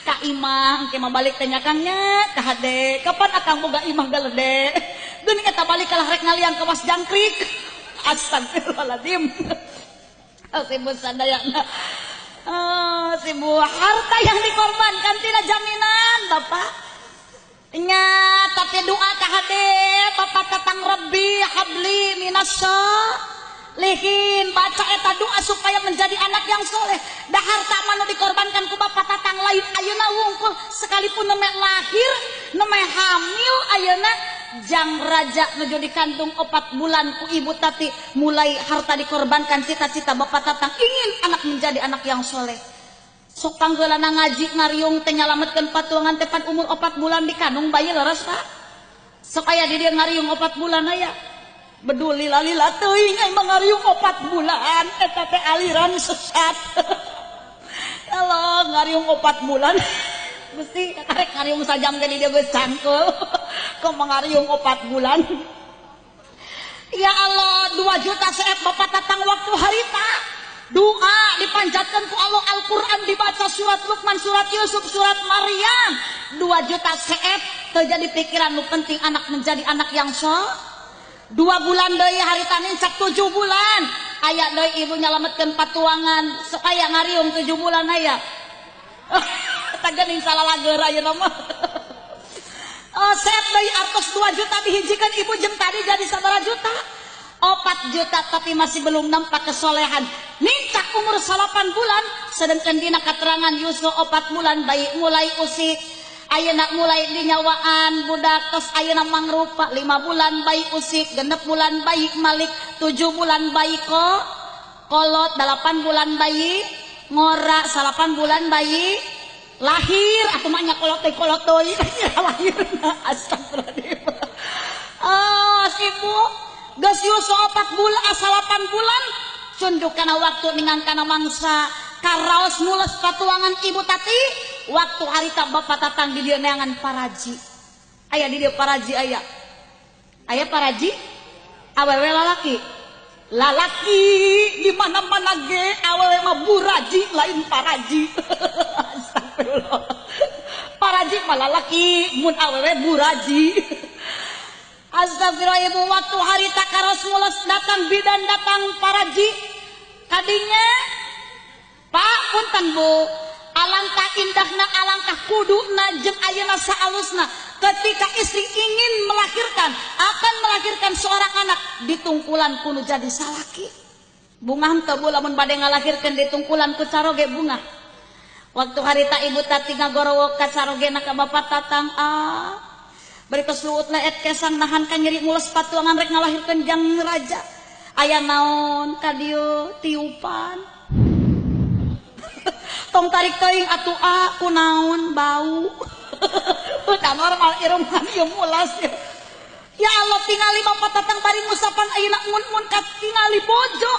Ka imah engke mah balik teh nya Kang nya ka hade. Kapan akang boga imah galede? Geuning eta balik kalah rek ngaliang ka was jangkrik. Astagfirullahaladzim. Ibu sadayana. Oh, si bu harta yang dikorbankan tidak jaminan bapak. Nya tapi doa kahade bapak tatang Rabbi habli minas lihin baca eta doa supaya menjadi anak yang soleh. Dah harta mana dikorbankan ku bapak tatang lain ayeuna wungkul sekalipun neme lahir neme hamil ayeuna jang raja nuju dikandung 4 bulan ku ibu tati mulai harta dikorbankan cita-cita bapak tatang ingin anak menjadi anak yang soleh. Sok panggeulana ngaji ngariung teh nyalametkeun patuangan teh pan umur 4 bulan dikandung bayi leres Pak. Sok aya di dieu ngariung 4 bulan aya. Beduli lalila teuing aing ngariung 4 bulan eta teh aliran sesat. Allah ngariung 4 bulan mesti karek ngariung sajam ge di dieu geus cangkeul. Kok ngariung 4 bulan. Ya Allah 2 juta seet bapak tatang waktu harita. Doa dipanjatkan ku Allah, Al-Quran dibaca surat Luqman, surat Yusuf, surat Maryam. 2 juta seet terjadi pikiran nu penting anak menjadi anak yang soleh. 2 bulan deui harita nincak 7 bulan. Aya deui ibu nyalametkeun patuangan, sok aya ngariung 7 bulan aya. Tah geuning salalageur ayeuna mah. Oh, seet deui artos 2 juta dihijikeun ibu jeung tadi jadi sabaraha juta? 4 juta tapi masih belum nampak kesolehan. Nincak umur 8 bulan, sedangkan dina katerangan yuswa 4 bulan bayi mulai usik. Ayeuna mulai dinyawaan budak tos ayeuna mangrupa 5 bulan bayi usik, 6 bulan bayi malik, 7 bulan bayi kolot, 8 bulan bayi ngora, 8 bulan bayi lahir atuh mah nya kolot teh kolot deui lahirna astagfirullahaladzim. Oh, ibu geus yuswa 4 bulan 8 bulan cunduk kana waktu ningang kana mangsa karaos mules patuangan ibu tati waktu harita bapak tatang di dieu neangan paraji. Aya di dieu paraji aya. Aya paraji awewe lalaki. Lalaki di mana-mana ge awewe mah buraji lain paraji. Astagfirullah. Paraji mah lalaki mun awewe buraji. Astagfirullah ibu waktu harita karaos mules datang bidan datang paraji. Kadinya Pak punten Bu, alangkah indahna alangkah kuduna jeung ayeuna saalusna ketika istri ingin melahirkan akan melahirkan seorang anak ditungkulan kudu jadi salaki. Bungah teu Bu lamun bade ngalahirkeun ditungkulan ku caroge bungah. Waktu harita ibu tati ngagorowok ka carogena ka bapak tatang ah bari tos luut leet kesang nahan ka nyeri mules patuangan rek ngalahirkeun jang raja. Aya naon ka dieu tiupan. Tong tarik teuing atuh a kunaon bau. Udah normal irungan ieu mulas. Ya Allah tingali bapak tatang bari ngusapan ayeuna mun-mun ka tingali bojo.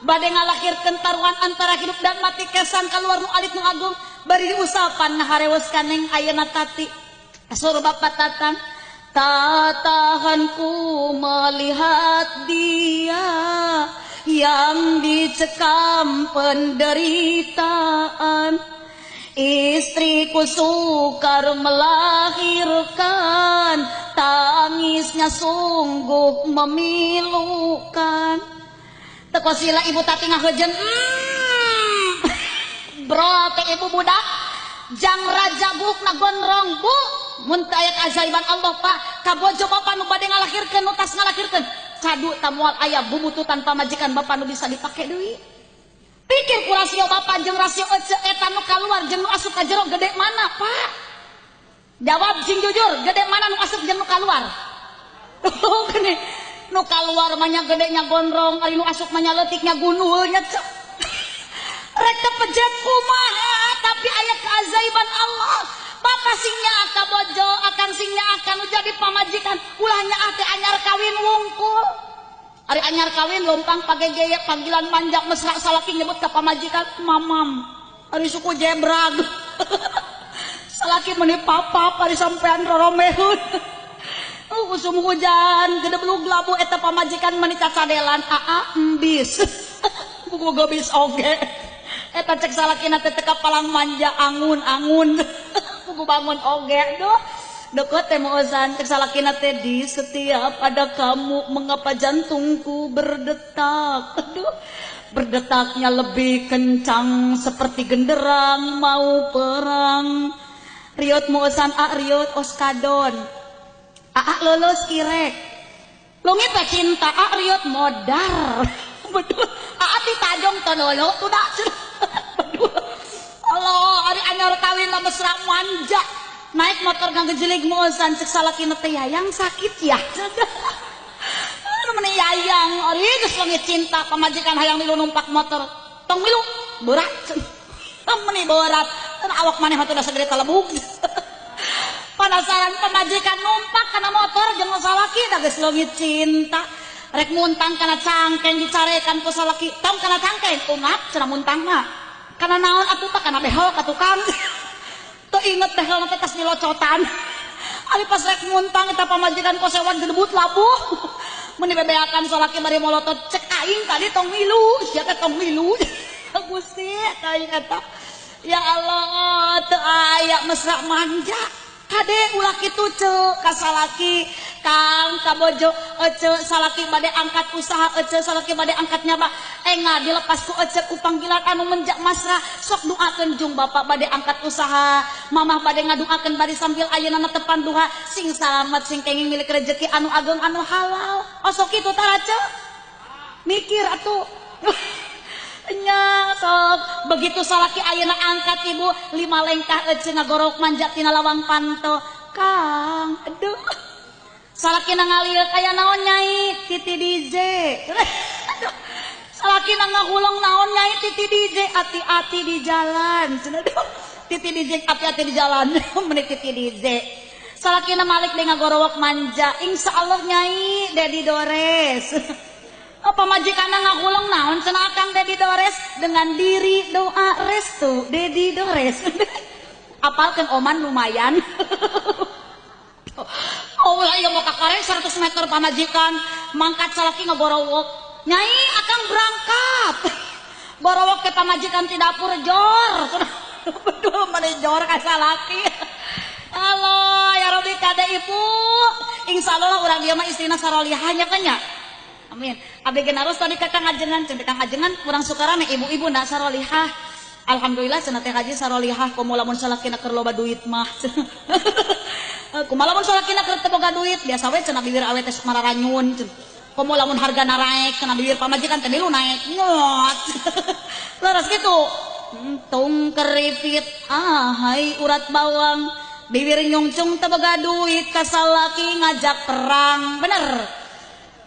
Bade ngalahirkeun taruhan antara hidup dan mati kesan kaluar nu alit nu agung bari diusapan ngaharewos ka neng ayeuna tati. Suruh bapak tatang tak tahanku melihat dia yang dicekam penderitaan. Istriku sukar melahirkan, tangisnya sungguh memilukan. Teko sila ibu tati ngahejeun. Bro teh ibu budak jang raja bukna gondrong bu. Mun teu aya keajaiban Allah Pak, kabojo bapak nu bade ngalahirkeun nu tas ngalahirkeun. Cadu tamual aya bubututan pamajikan bapak nu bisa dipake deui. Pikir ku rasio bapak jeung rasio ece eta nu kaluar jeung nu asup ka jero gede mana Pak? Jawab sing jujur, gede mana nu asup jeung nu kaluar? Tuh gini, nu kaluar mah nya gedenya gondrong, ari nu asup mah nya leutiknya gunulnya. Rek teu pejet kumaha tapi aya keajaiban Allah. Bapak sing nyaah ka bojo, akang sing nyaah ka nu jadi pamajikan, ulah nyaah teh anyar kawin wungkul. Ari anyar kawin lompang pagegeye panggilan manja mesra salaki nyebut ka pamajikan mamam. Ari suku jebrag. Salaki meuni papap ari sampean roromeun. Usum hujan gedeblug labu eta pamajikan meuni cacadelan aa embis. Buku gobis oge. Eta cek salakina teh teu kapalang manja angun-angun. Buku bangun oge duh. Deket teh muozan cek salakina teh di setiap ada kamu mengapa jantungku berdetak. Aduh. Berdetaknya lebih kencang seperti genderang mau perang. Riot muosan a riot oskadon. Aa lulus kirek. Lungit teh cinta a riot modar. Betul. Aa ti tajong tonolo tudak. Betul. Allah, ari anyar kawin lah mesra manja. Naik motor ngagejelig muosan cek salakina teh yayang sakit ya. Meni yayang, ari geus leungit cinta pamajikan hayang milu numpak motor. Tong milu, berat. Meni berat. Awak maneh mah teu segede talebug. Penasaran pamajikan numpak kana motor jeung salaki da geus leungit cinta. Rek muntang kana cangkeng dicarekan ku salaki. Tong kana cangkeng, ungap cenah muntangna. Kana naon atuh tah kana behel ka tukang. Teu inget behel teh tas dilocotan. Ari pas rek muntang eta pamajikan kosewan gedebut labuh. Meni bebeakan salaki bari molotot cek aing tadi tong milu, sia teh tong milu. Gusti aing eta. Ya Allah, teu aya mesra manja. Kade ulah kitu ceu ka salaki, Kang kabojo ece salaki bade angkat usaha ece salaki bade angkat nyaba. Enga dilepas ku ece ku panggilan anu menjak masrah. Sok doakeun jung bapak bade angkat usaha, mamah bade ngadoakeun bari sambil ayeuna tepan duha sing salamet sing kenging milik rejeki anu ageng anu halal. Osok kitu tara ceu. Mikir atuh. Nya sok begitu salaki ayeuna angkat ibu lima lengkah ece ngagorok manjat tina lawang panto. Kang, aduh. Salakina ngalir aya naon nyai Titi DJ. Aduh. Salakina ngahuleng naon nyai Titi DJ hati-hati di jalan. Aduh. Titi DJ hati-hati di jalan. Meni Titi DJ. Salakina malik deui ngagorowok manja. Insyaallah nyai Dedi Dores. Oh, pamajikanna ngahuleng naon cenah Akang Dedi Dores dengan diri doa restu Dedi Dores. Apalkeun oman lumayan. Oh lah iya mau kakare 100 meter pamajikan mangkat salaki ngegorowok. Nyai akang berangkat. Borowok ke pamajikan ti dapur jor. Betul meni jor ka salaki. Allah ya Rabbi kade ibu. Insyaallah urang dieu mah istrina sarolihah nya kan nya. Amin. Abdi ge naros tadi ka Kang Ajengan, cenah Kang Ajengan kurang suka rame ibu-ibu na sarolihah. Alhamdulillah cenah teh haji sarolihah komo lamun salakina keur loba duit mah. Kumaha lamun salakina keur teu boga duit biasa we cenah bibir awe teh mararanyun. Komo lamun harga naraek cenah bibir pamajikan teh milu naek. Ngot. Leres kitu. Tung keripit ahai urat bawang bibir nyungcung teu boga duit ka salaki ngajak perang. Bener.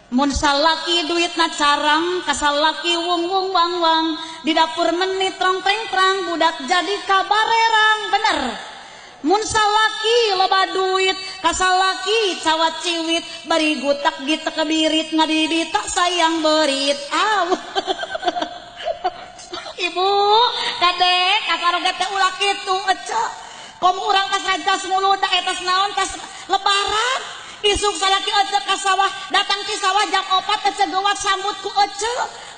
Mun salaki duitna carang kasalaki wung wung wang wang di dapur menit trong treng prang budak jadi kabarerang. Bener. Mun salaki loba duit kasalaki cawat ciwit bari gutak gitek kebirit ngadibi tak sayang berit. Aw. Ibu kade kasaroge teh ulah kitu ece komo urang kas rajas mulu da eta naon tas lebaran. Isuk salaki ece ka sawah datang ti sawah jam 4 ece geuwat sambut ku ece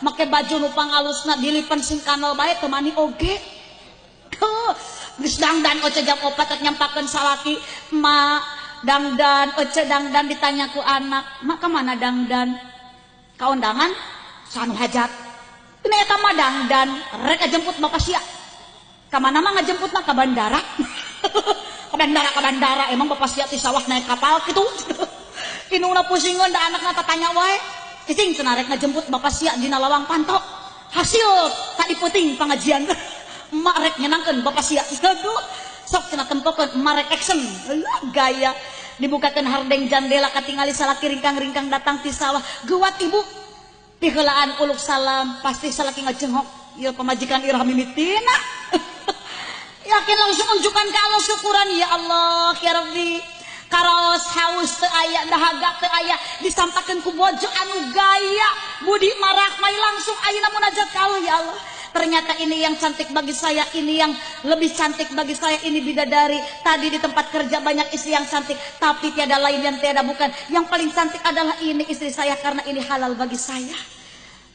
make baju nu pangalusna dilipen sing kanal bae teu mani oge. Geus dangdan ece jam 4 rek nyampakeun salaki, "Ma, dangdan ece dangdan," ditanya ku anak, "Ma ka mana dangdan?" Ka undangan sanu hajat. Ini eta mah dangdan rek ngajemput bapak sia. Ka mana mah ngajemputna ka bandara. Ke bandara emang bapak sia ti sawah naik kapal kitu. Inungna pusingeun da anakna tatanya wae. Cicing cenah rek ngajemput bapak sia dina lawang panto. Hasil tadi peuting pangajian. Emak rek nyenangkeun bapak sia. Aduh, sok cenah tempokeun emak rek action. Lah gaya dibukakeun hardeng jandela katingali salaki ringkang-ringkang datang ti sawah. Geuwat ibu. Piheulaan uluk salam pasti salaki ngajengok. Ieu pamajikan irah mimitina. Yakin langsung unjukkan ke Allah syukuran ya Allah ya Rabbi. Karaos haus teu aya dahaga teu aya disampakeun ku bojo anu gaya budi marahmai langsung ayeuna munajat ka Allah ya Allah. Ternyata ini yang cantik bagi saya, ini yang lebih cantik bagi saya, ini bidadari. Tadi di tempat kerja banyak istri yang cantik, tapi tiada lain yang tiada bukan. Yang paling cantik adalah ini istri saya karena ini halal bagi saya.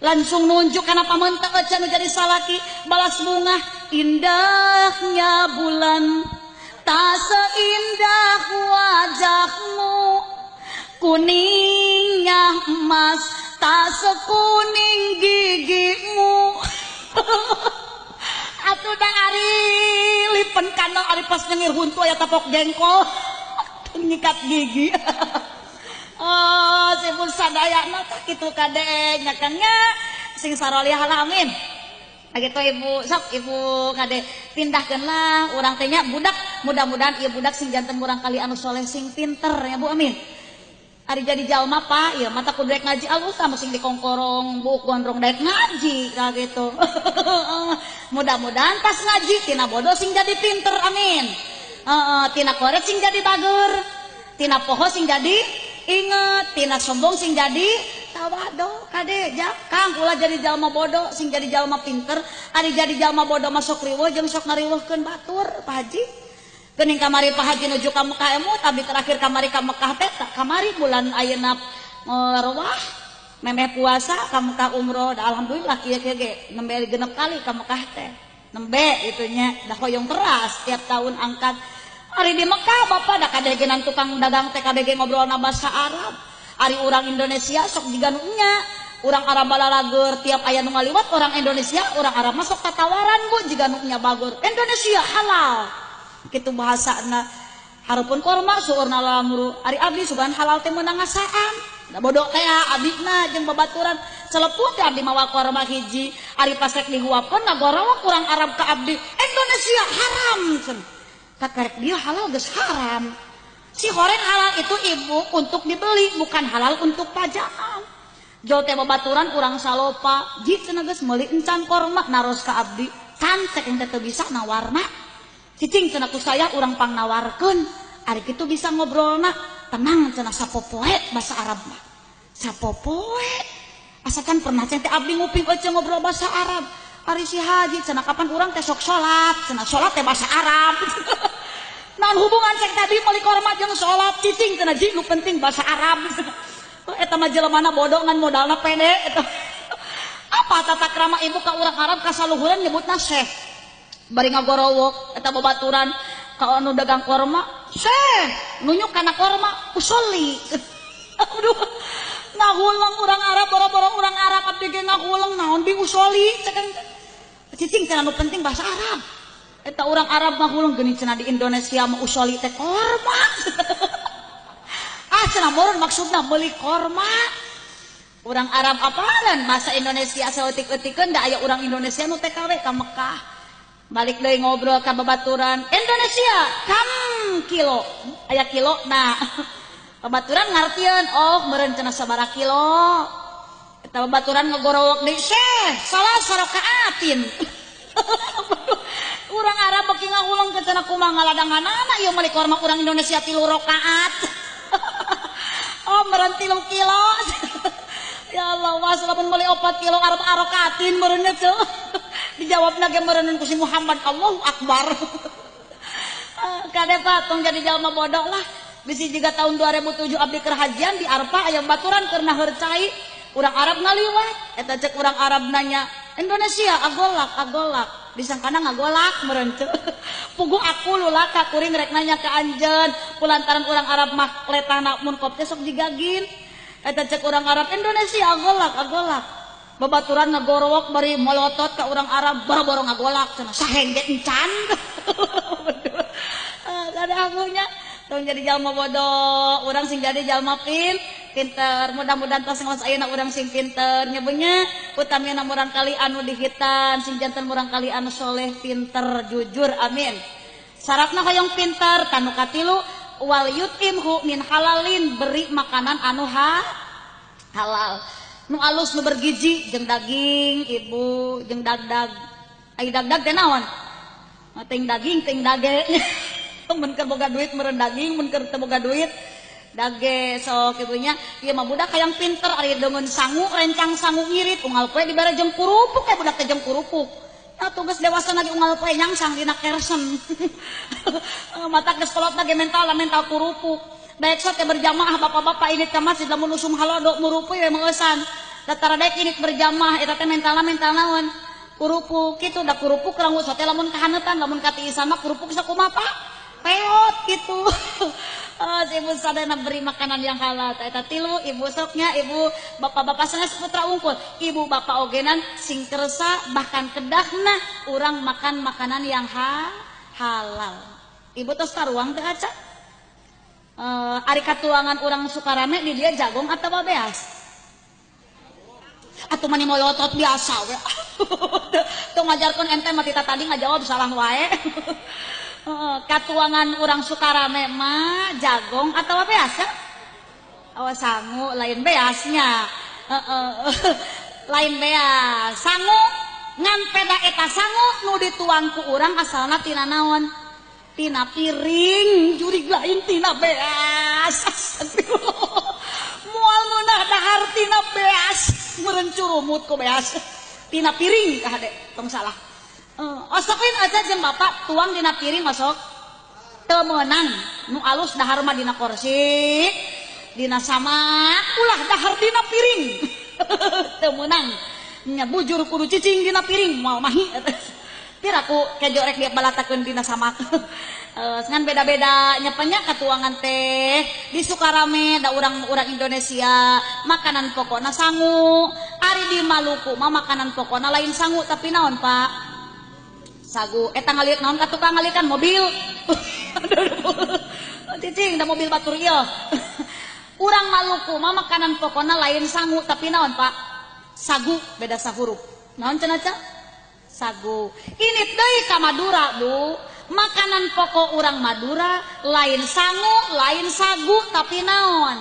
Langsung nunjuk karena pamentah ece nu jadi salaki balas bunga indahnya bulan tak seindah wajahmu kuningnya emas tak sekuning gigimu. Atuh da ari lipen kana ari pas nyengir huntu aya tapok jengkol nyikat gigi. Oh, sipun sadayana tah kitu kade nya Kang nya sing saroleh amin. Gitu ibu sok ibu kade pindahkeunlah urang teh nya budak, mudah-mudahan ieu budak sing janten murang kali anu soleh sing pinter ya Bu, amin. Ari jadi jalma Pak ieu mata kudu rek ngaji alus tah sing dikongkorong buuk gondrong daek ngaji ka gitu. Mudah-mudahan pas ngaji tina bodoh sing jadi pinter, amin. Tina koret sing jadi bager, tina poho sing jadi inget, tina sombong sing jadi tawado. Kade ja Kang ulah jadi jalma bodoh sing jadi jalma pinter. Ari jadi jalma bodoh masuk riweuh jeung sok ngariweuhkeun batur Pak Haji. Geuning kamari Pak Haji nuju ka Mekah emut abdi terakhir kamari ka Mekah teh kamari bulan ayeuna rewah memeh puasa ka Mekah umroh da alhamdulillah kieu-kieu ge nembe genep kali ka Mekah teh. Nembe itunya da hoyong teras tiap tahun angkat. Ari di Mekah bapak da kadegenan tukang dagang teh kadege ngobrolna bahasa Arab. Ari urang Indonesia sok jiga nu nya, urang Arab balalager tiap aya nu ngaliwat orang Indonesia, urang Arab masuk tatawaran Bu jiga nu nya bagur. Indonesia halal. Kitu bahasana. Hareupeun korma seueurna lamuru. Ari abdi sugan halal teh meunang ngasaan. Da bodoh teh abdina jeung babaturan celeput teh abdi mawa korma hiji. Ari pas rek dihuapkeun ngagorowok urang Arab ka abdi. Indonesia haram cenah. Kakarek dia halal geus haram. Si horeng halal itu ibu untuk dibeli, bukan halal untuk pajakan. Jol teh babaturan urang salopa, ji cenah geus meuli encan korma naros ka abdi. Can cek teh teu bisa nawarna. Cicing cenah ku saya urang pangnawarkeun. Ari kitu bisa ngobrolna, tenang cenah sapopoe bahasa Arab mah. Sapopoe. Asa kan pernah cek teh abdi nguping euceung ngobrol bahasa Arab. Ari si haji cenah kapan urang teh sok salat, cenah salat teh bahasa Arab. Naon hubungan cek tadi meuli korma jeung salat cicing cenah ji nu penting bahasa Arab. Eta mah jelemana bodoh ngan modalna pede eta. Apa tata krama ibu ka urang Arab kasaluhuran nyebutna syekh. Bari ngagorowok eta babaturan ka anu dagang korma, syekh nunjuk kana korma usolli. Aduh, ngahuleng urang Arab boro-boro urang Arab abdi ge ngahuleng naon di usolli cek cicing cenah nu penting bahasa Arab. Eta urang Arab mah huleng geuning cenah di Indonesia mah usoli teh korma. Ah cenah meureun maksudna meuli korma. Urang Arab apalan bahasa Indonesia saeutik-eutikeun da aya urang Indonesia nu TKW ka Mekah. Balik deui ngobrol ka babaturan Indonesia kam kilo. Aya kilo nah. Babaturan ngartieun oh meureun cenah sabaraha kilo. Eta babaturan ngagorowok deui syekh salah sarakaatin. Urang Arab beki ngahuleng ke cenah kumaha ngaladanganana ieu meuli korma urang Indonesia 3 rakaat. Oh meureun 3 kilo. Ya Allah was lamun meuli 4 kilo Arab arakatin meureunnya ceu. Dijawabna ge meureun ku si Muhammad Allahu Akbar. Kade Pak tong jadi jalma bodoh lah. Bisi jiga tahun 2007 abdi keur hajian di Arfah aya baturan keur naheur cai. Urang Arab ngaliwat eta cek urang Arab nanya Indonesia agolak agolak disangkana ngagolak meureun ceu. Puguh aku lulaka kuring rek nanya ka anjeun kulantaran urang Arab mah letahna mun kop teh sok jigagin. Eta cek urang Arab Indonesia agolak agolak babaturan ngagorowok bari molotot ka urang Arab boro-boro ngagolak cenah saheng ge encan. Kada akunya tong jadi jalma bodoh urang sing jadi jalma pinter. Mudah-mudahan tos ngaos ayeuna urang sing pinter nyebunya utamina murang kali anu dihitan sing janten murang kali anu soleh pinter jujur amin. Syaratna hoyong pinter kanu katilu wal yutimhu min halalin beri makanan anu halal nu alus nu bergizi jeung daging ibu jeung dagdag ai dagdag teh naon ting daging ting dage. Mun keur boga duit meureun daging mun keur teu boga duit dage sok ibunya ieu mah budak hayang pinter ari deungeun sangu rencang sangu ngirit unggal poe dibere jeung kurupuk eh budak teh jeung kurupuk. Nah tugas dewasa lagi unggal poe nyangsang dina kersen. Mata geus kolot lagi mental mental kurupuk. Daek sok teh berjamaah bapak-bapak ini ka masjid lamun usum halodo murupuy we meueusan. Datara daek ini berjamaah eta teh mentalna mental naon? Kurupuk kitu da kurupuk rangus teh lamun kahaneutan lamun katiisan mah kurupuk sakumaha Pak? Peot gitu. Oh, ibu sadana beri makanan yang halal. Eta tilu ibu soknya ibu bapak-bapak sanes putra unggul. Ibu bapak ogenan sing kersa bahkan kedahna urang makan makanan yang halal. Ibu tos taruang teu aca? Ari katuangan urang Sukarame di dia jagong atawa beas? Atuh mani molotot biasa we. Teu ngajarkeun ente mah tita tadi ngajawab salah wae. Katuangan urang Sukarame mah jagong atau beas ya? Oh sangu lain beasnya. Lain beas. Sangu ngan peda eta sangu nu dituang ku urang asalna tina naon? Tina piring, jurig lain tina beas. Moal meunah dahar tina beas, meureun curumut ku beas. Tina piring kahade, tong salah. Osokin aja jeung bapak tuang dina piring osok teu meunang nu alus dahar mah dina kursi dina samak ulah dahar dina piring teu meunang nya bujur kudu cicing dina piring moal mahi piraku kejo rek dia balatakeun dina samak. Ngan beda-beda nya nya katuangan teh di Sukarame da urang-urang Indonesia makanan pokona sangu ari di Maluku mah makanan pokona lain sangu tapi naon Pak? Sagu eta ngaliuk naon ka tukang ngalikan mobil. Cicing da mobil batur ieu. Urang Maluku mah makanan pokona lain sangu tapi naon Pak? Sagu beda sahurup. Naon cenah ca? Sagu. Ini deui ka Madura, Bu. Makanan pokok urang Madura lain sangu, lain sagu tapi naon?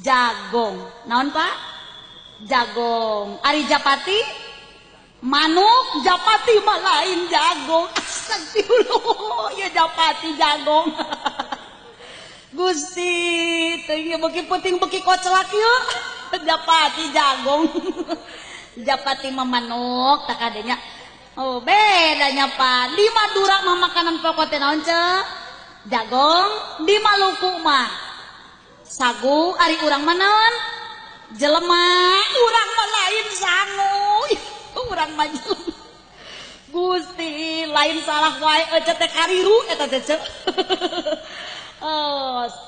Jagong. Naon Pak? Jagong. Ari japati? Manuk japati mah lain jagong. Astagfirullah, ya japati jagong. Gusti, teu ieu beuki peuting beuki kocelak ieu. Japati jagong. Japati mah manuk tak adanya. Oh, bedanya Pak. Di Madura mah makanan pokok teh naon ce? Jagong. Di Maluku mah sagu, ari urang mah naon? Jelema. Urang mah lain sangu. Urang maju Gusti lain salah wae ece teh kariru eta teh ce.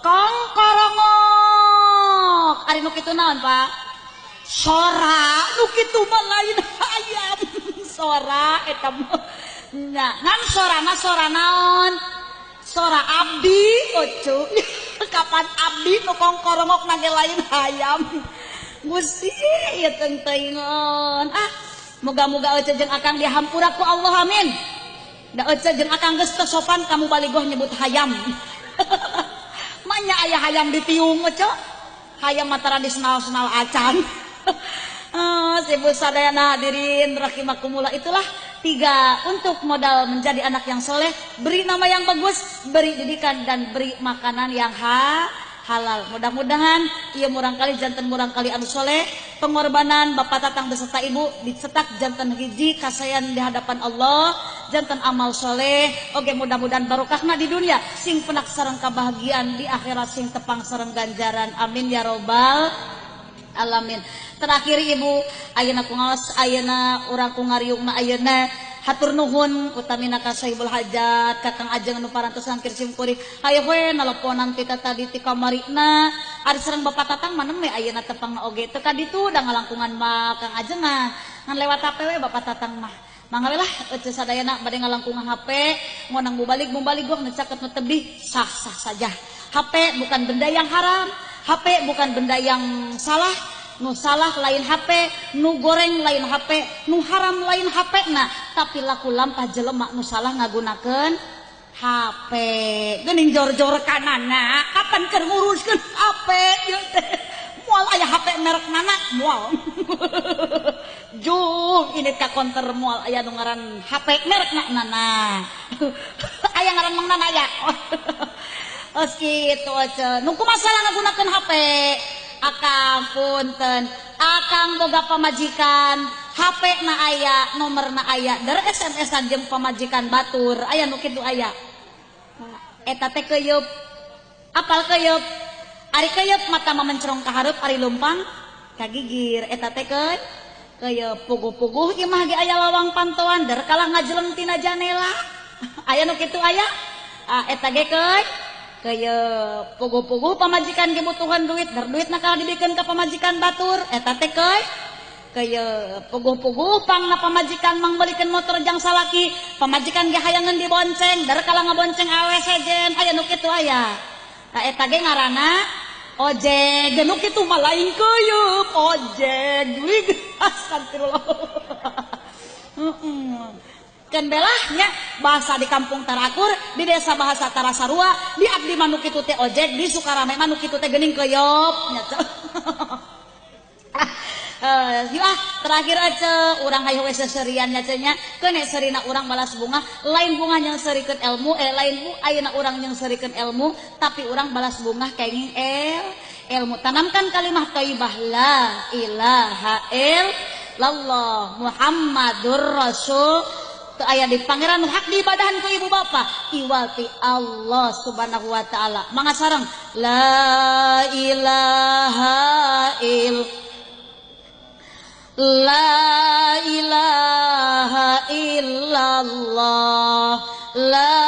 Kong korongok ari nu kitu naon Pak? Sora nu kitu mah lain hayam. Sora eta mah nya ngan sorana sora naon? Sora abdi ocu. Kapan abdi nu kong korongok nage lain hayam. Gusti ieu teh teuingeun. Ah moga-moga ece jeung akang dihampura ku Allah amin. Da ece jeung akang geus teu sopan kamu baligoh nyebut hayam. Manya aya hayam ditiung ece. Hayam mah tara disenal-senal acan. Ibu sadayana hadirin rahimakumullah, itulah tiga untuk modal menjadi anak yang soleh. Beri nama yang bagus, beri didikan dan beri makanan yang halal. Mudah-mudahan ieu murangkali janten murangkali anu soleh. Pengorbanan bapak tatang beserta ibu dicetak janten hiji kasayan di hadapan Allah, janten amal soleh. Oke, mudah-mudahan barokahna di dunia sing penak sareng kebahagiaan di akhirat sing tepang sareng ganjaran. Amin ya robbal alamin. Terakhir ibu, ayeuna ku ngaos ayeuna urang ku ngariungna ayeuna hatur nuhun utamina ka Sahibul Hajat ka Kang Ajeng nu parantos angkir simkuring. Hayo we naleponan kita tadi ti kamarina ari sareng Bapak Tatang mah nembe ayeuna tepangna oge teu ka ditu da ngalangkungan mah Kang Ajengan ngan lewat HP we Bapak Tatang mah. Mangga we lah ece sadayana bade ngalangkungan HP ngonang mubalik gua nu caket nu tebih sah-sah saja. HP bukan benda yang haram, HP bukan benda yang salah. Nu salah lain HP, nu goreng lain HP, nu haram lain HP nah, tapi laku lampah jelema nu salah ngagunakeun HP. Geuning jor-jor kanana, kapan keur nguruskeun HP ieu teh? Moal aya HP merek mana? Moal. Jung, ini ka konter moal aya nu ngaran HP merek nana. Aya ngaran Mang Nana aya. Os kitu aja. Nu kumaha salah ngagunakeun HP? Akang punten, akang boga pamajikan, HP na aya, nomor na aya, der SMS-an jeung pamajikan batur, aya nu kitu aya. Eta teh keuyeub. Apal keuyeub? Ari keuyeub mata mah mencrong ka hareup, ari leumpang ka gigir. Eta teh keuyeub puguh-puguh imah ge aya lawang pantoan, der kalah ngajeleng tina janela. Aya nu kitu aya? Eta ge keuyeup puguh-puguh pamajikan kebutuhan duit, dar duitna kalah dibikeun ka pamajikan batur, eta teh keuyeup puguh-puguh pangna pamajikan mangbeulikeun motor jang salaki, pamajikan ge hayangeun dibonceng, dar kalah ngabonceng awe sejen, aya nu kitu aya. Nah, eta ge ngaranna ojek, nu kitu mah lain keuyeup, ojek duit astagfirullah. Kan belahnya bahasa di kampung tarakur, di desa bahasa tarasarua, di abdi mah nu kitu teh ojek, di Sukarame mah nu kitu teh geuning keuyeup nya. Yuk terakhir aja urang hayu we seserian nya nya keun serina urang balas bunga, lain bunga yang serikeun ilmu, lain bu ayeuna urang yang serikeun ilmu, tapi urang balas bunga kenging ilmu. Tanamkan kalimah thayyibah la ilaha illallah Muhammadur Rasul. Teu aya di pangeran hak diibadahan ku ibu bapa iwati Allah Subhanahu wa taala. Mangga sareng la ilaha illallah, la ilaha illallah, la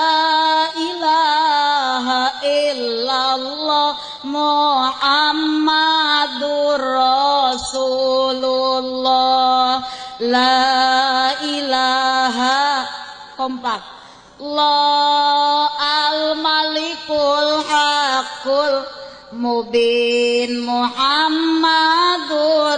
ilaha illallah Muhammadur Rasulullah. La ilaha kompak la al malikul hakul mubin Muhammadur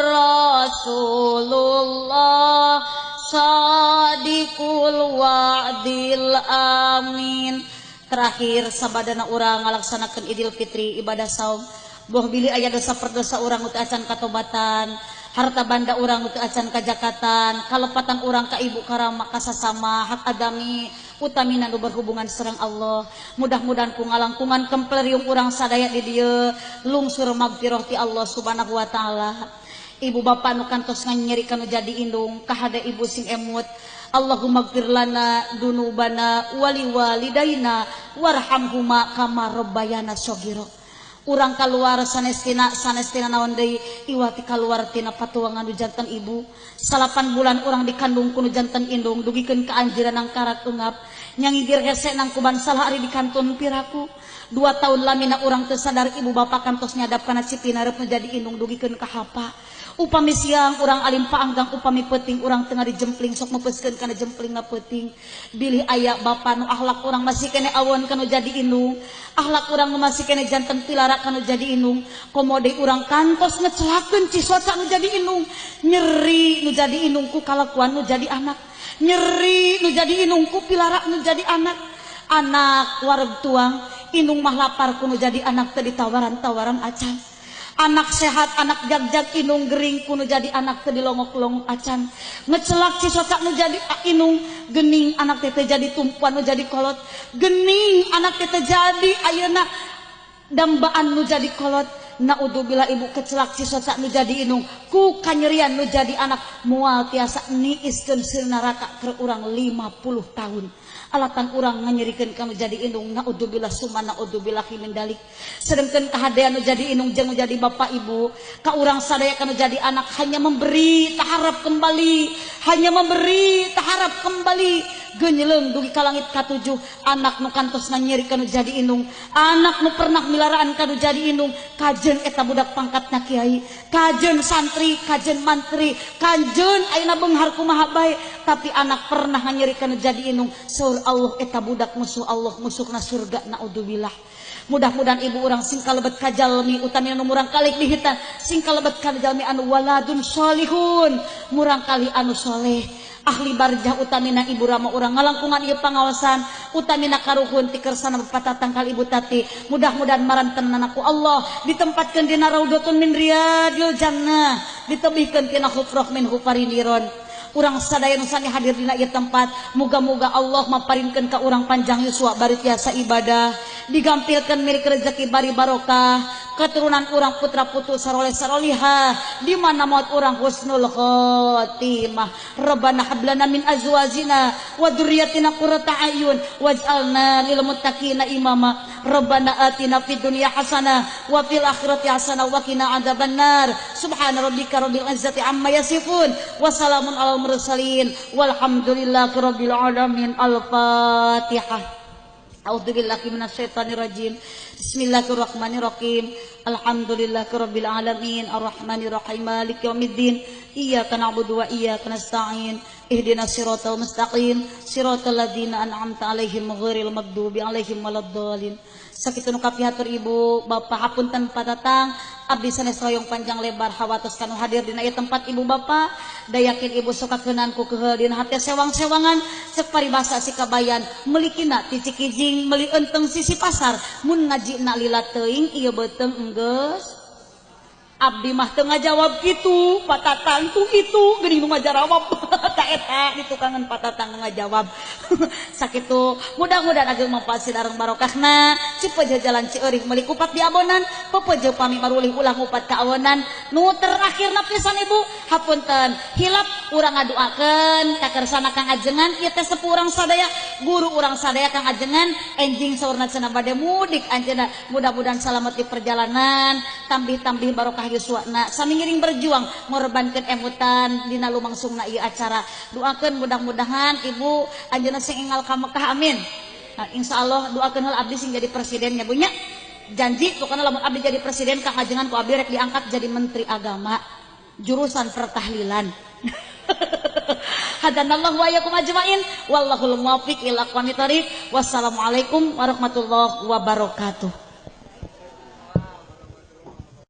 Rasulullah sadiqul wa'dil amin. Terakhir sabadana urang ngalaksanakeun Idul Fitri ibadah saum, boh bilih aya dosa perdosa urang teu acan katobatan, harta banda urang teu acan kajakatan, kalepatan urang ka ibu karama kasasama hak adami utamina nu berhubungan sareng Allah. Mudah-mudahan ku ngalangkungan kemplerium urang sadaya di dieu lungsur magfirah ti Allah Subhanahu wa taala. Ibu bapak nu kantos nganyeri kanu jadi indung kahade ibu sing emut. Allahumma gfir lana dunubana wali walidaina warhamhuma kama rabbayana shaghira. Urang kaluar sanestina sanestina naon deui iwati kaluar tina patuangan nu janten ibu. 8 bulan urang dikandung ku nu janten indung dugikeun ka anjiran nangkarak ungap nyangigir hese nang kuban salah ari dikantun piraku. 2 tahun lamina urang teu sadar ibu bapak kantos nyadap kana cipina reup nu jadi indung dugikeun ka hapa. Upami siang urang alim paanggang, upami peuting urang tengah dijempling sok meupeuskeun kana jempling na peuting. Bilih aya bapa nu akhlak urang masih kene awon kanu jadi indung, akhlak urang masih kene janten pilara kanu jadi indung, komo deui urang kantos ngecelakeun cisoca nu jadi indung, nyeri nu jadi indung ku kalakuan nu jadi anak, nyeri nu jadi indung ku pilara nu jadi anak. Anak wareg tuang, indung mah lapar ku nu jadi anak teu ditawaran-tawaran acan. Anak sehat, anak jag-jag inung gering kuno jadi anak teu dilongok-longok acan. Ngecelak cisoca nu jadi inung gening anak teh jadi tumpuan nu jadi kolot. Gening anak teh jadi ayeuna dambaan nu jadi kolot. Naudzubillah ibu kecelak cisoca nu jadi inung ku kanyerian nu jadi anak moal tiasa niiskeun sir neraka keur urang 50 tahun. Alatan urang nganyerikeun ka nu jadi indung naudzubillah summa naudzubillah min dalik. Sedengkeun kahadean nu jadi indung jeung nu jadi bapak ibu ka urang sadaya ka nu jadi anak hanya memberi taharap kembali, hanya memberi taharap kembali. Genyeleung dugi ka langit katujuh anak nu kantos nganyerikeun nu jadi indung, anak nu pernah milaraan ka nu jadi indung, kajeun eta budak pangkatna kiai, kajeun santri, kajeun mantri, kajeun ayeuna beunghar kumaha bae, tapi anak pernah nganyerikeun nu jadi indung. Saur Allah eta budak musuh Allah, musuhna surga naudzubillah. Mudah-mudahan ibu urang sing kalebet ka jalmi utamina nu murang kali dihitan, sing kalebet ka jalmi anu waladun sholihun, murang kali anu soleh. Ahli barjah utamina ibu rama urang ngalangkungan ieu pangaosan utamina karuhun ti kersana bapak tatangkal ibu tati. Mudah-mudahan marantenna ku Allah ditempatkeun dina raudhatun min riyadil jannah, ditebihkeun tina khufrah min khufariniron. Urang sadaya nu sami hadir dina ieu tempat, muga-muga Allah maparinkeun ka urang panjang yuswa bari tiasa ibadah, digampilkeun milik rezeki bari barokah, keturunan urang putra putu saroleh sarolihah, di mana maut urang husnul khotimah. Rabbana hab lana min azwajina wa dzurriyyatina qurrata a'yun waj'alna lil muttaqina imama. Rabbana atina fid dunya hasanah wa fil akhirati hasanah wa qina adzabannar. Subhana rabbika rabbil izzati amma yasifun wa salamun alal mursalin walhamdulillahi rabbil alamin. Al-Fatihah. A'udzubillahi minasyaitonirrajim. Bismillahirrahmanirrahim. Alhamdulillahirabbil alamin arrahmanirrahim maliki yaumiddin. Iyyaka na'budu wa iyyaka nasta'in. Ihdinas siratal mustaqim siratal ladzina an'amta 'alaihim ghairil maghdubi 'alaihim waladdallin. Sakitu nu kapihatur ibu bapak hapunten patatang abdi sanes hoyong panjang lebar hawatos kanu hadir dina ieu tempat ibu bapak da yakin ibu sok kakeunaan ku keheul dina hate sewang-sewangan cek paribasa si kabayan meulikina ti Cikijing meuli enteng sisi pasar mun ngajina lila teuing ieu beuteung enggeus. Abdi mah teu ngajawab kitu patatang tuh itu geuning nu ngajarawab ta eta di tukangan patatang ngajawab. Sakitu mudah-mudahan ageng manfaat sareng barokahna cipeje jalan Cieurik meuli kupat di abonan pepeje pami marulih ulah ngupat ka awenan. Nu terakhirna pisan ibu hapunten hilap urang ngaduakeun ka kersana Kang Ajengan ieu teh sepuh urang sadaya guru urang sadaya Kang Ajengan enjing saurna cenah bade mudik anjeunna mudah-mudahan salamet di perjalanan tambih-tambih barokah yuswana sami ngiring berjuang ngorbankeun emutan dina lumangsungna ieu acara. Doakeun mudah-mudahan ibu anjeunna sing enggal ka Mekah amin. Nah, insyaallah doakeun heula abdi sing jadi presiden nya Bu nya. Janji pokona lamun abdi jadi presiden Kang Ajengan ku abdi rek diangkat jadi menteri agama jurusan pertahlilan. Hadanallahu wa iyyakum ajmain wallahul muwaffiq ila aqwamit thoriq. Wassalamualaikum warahmatullahi wabarakatuh.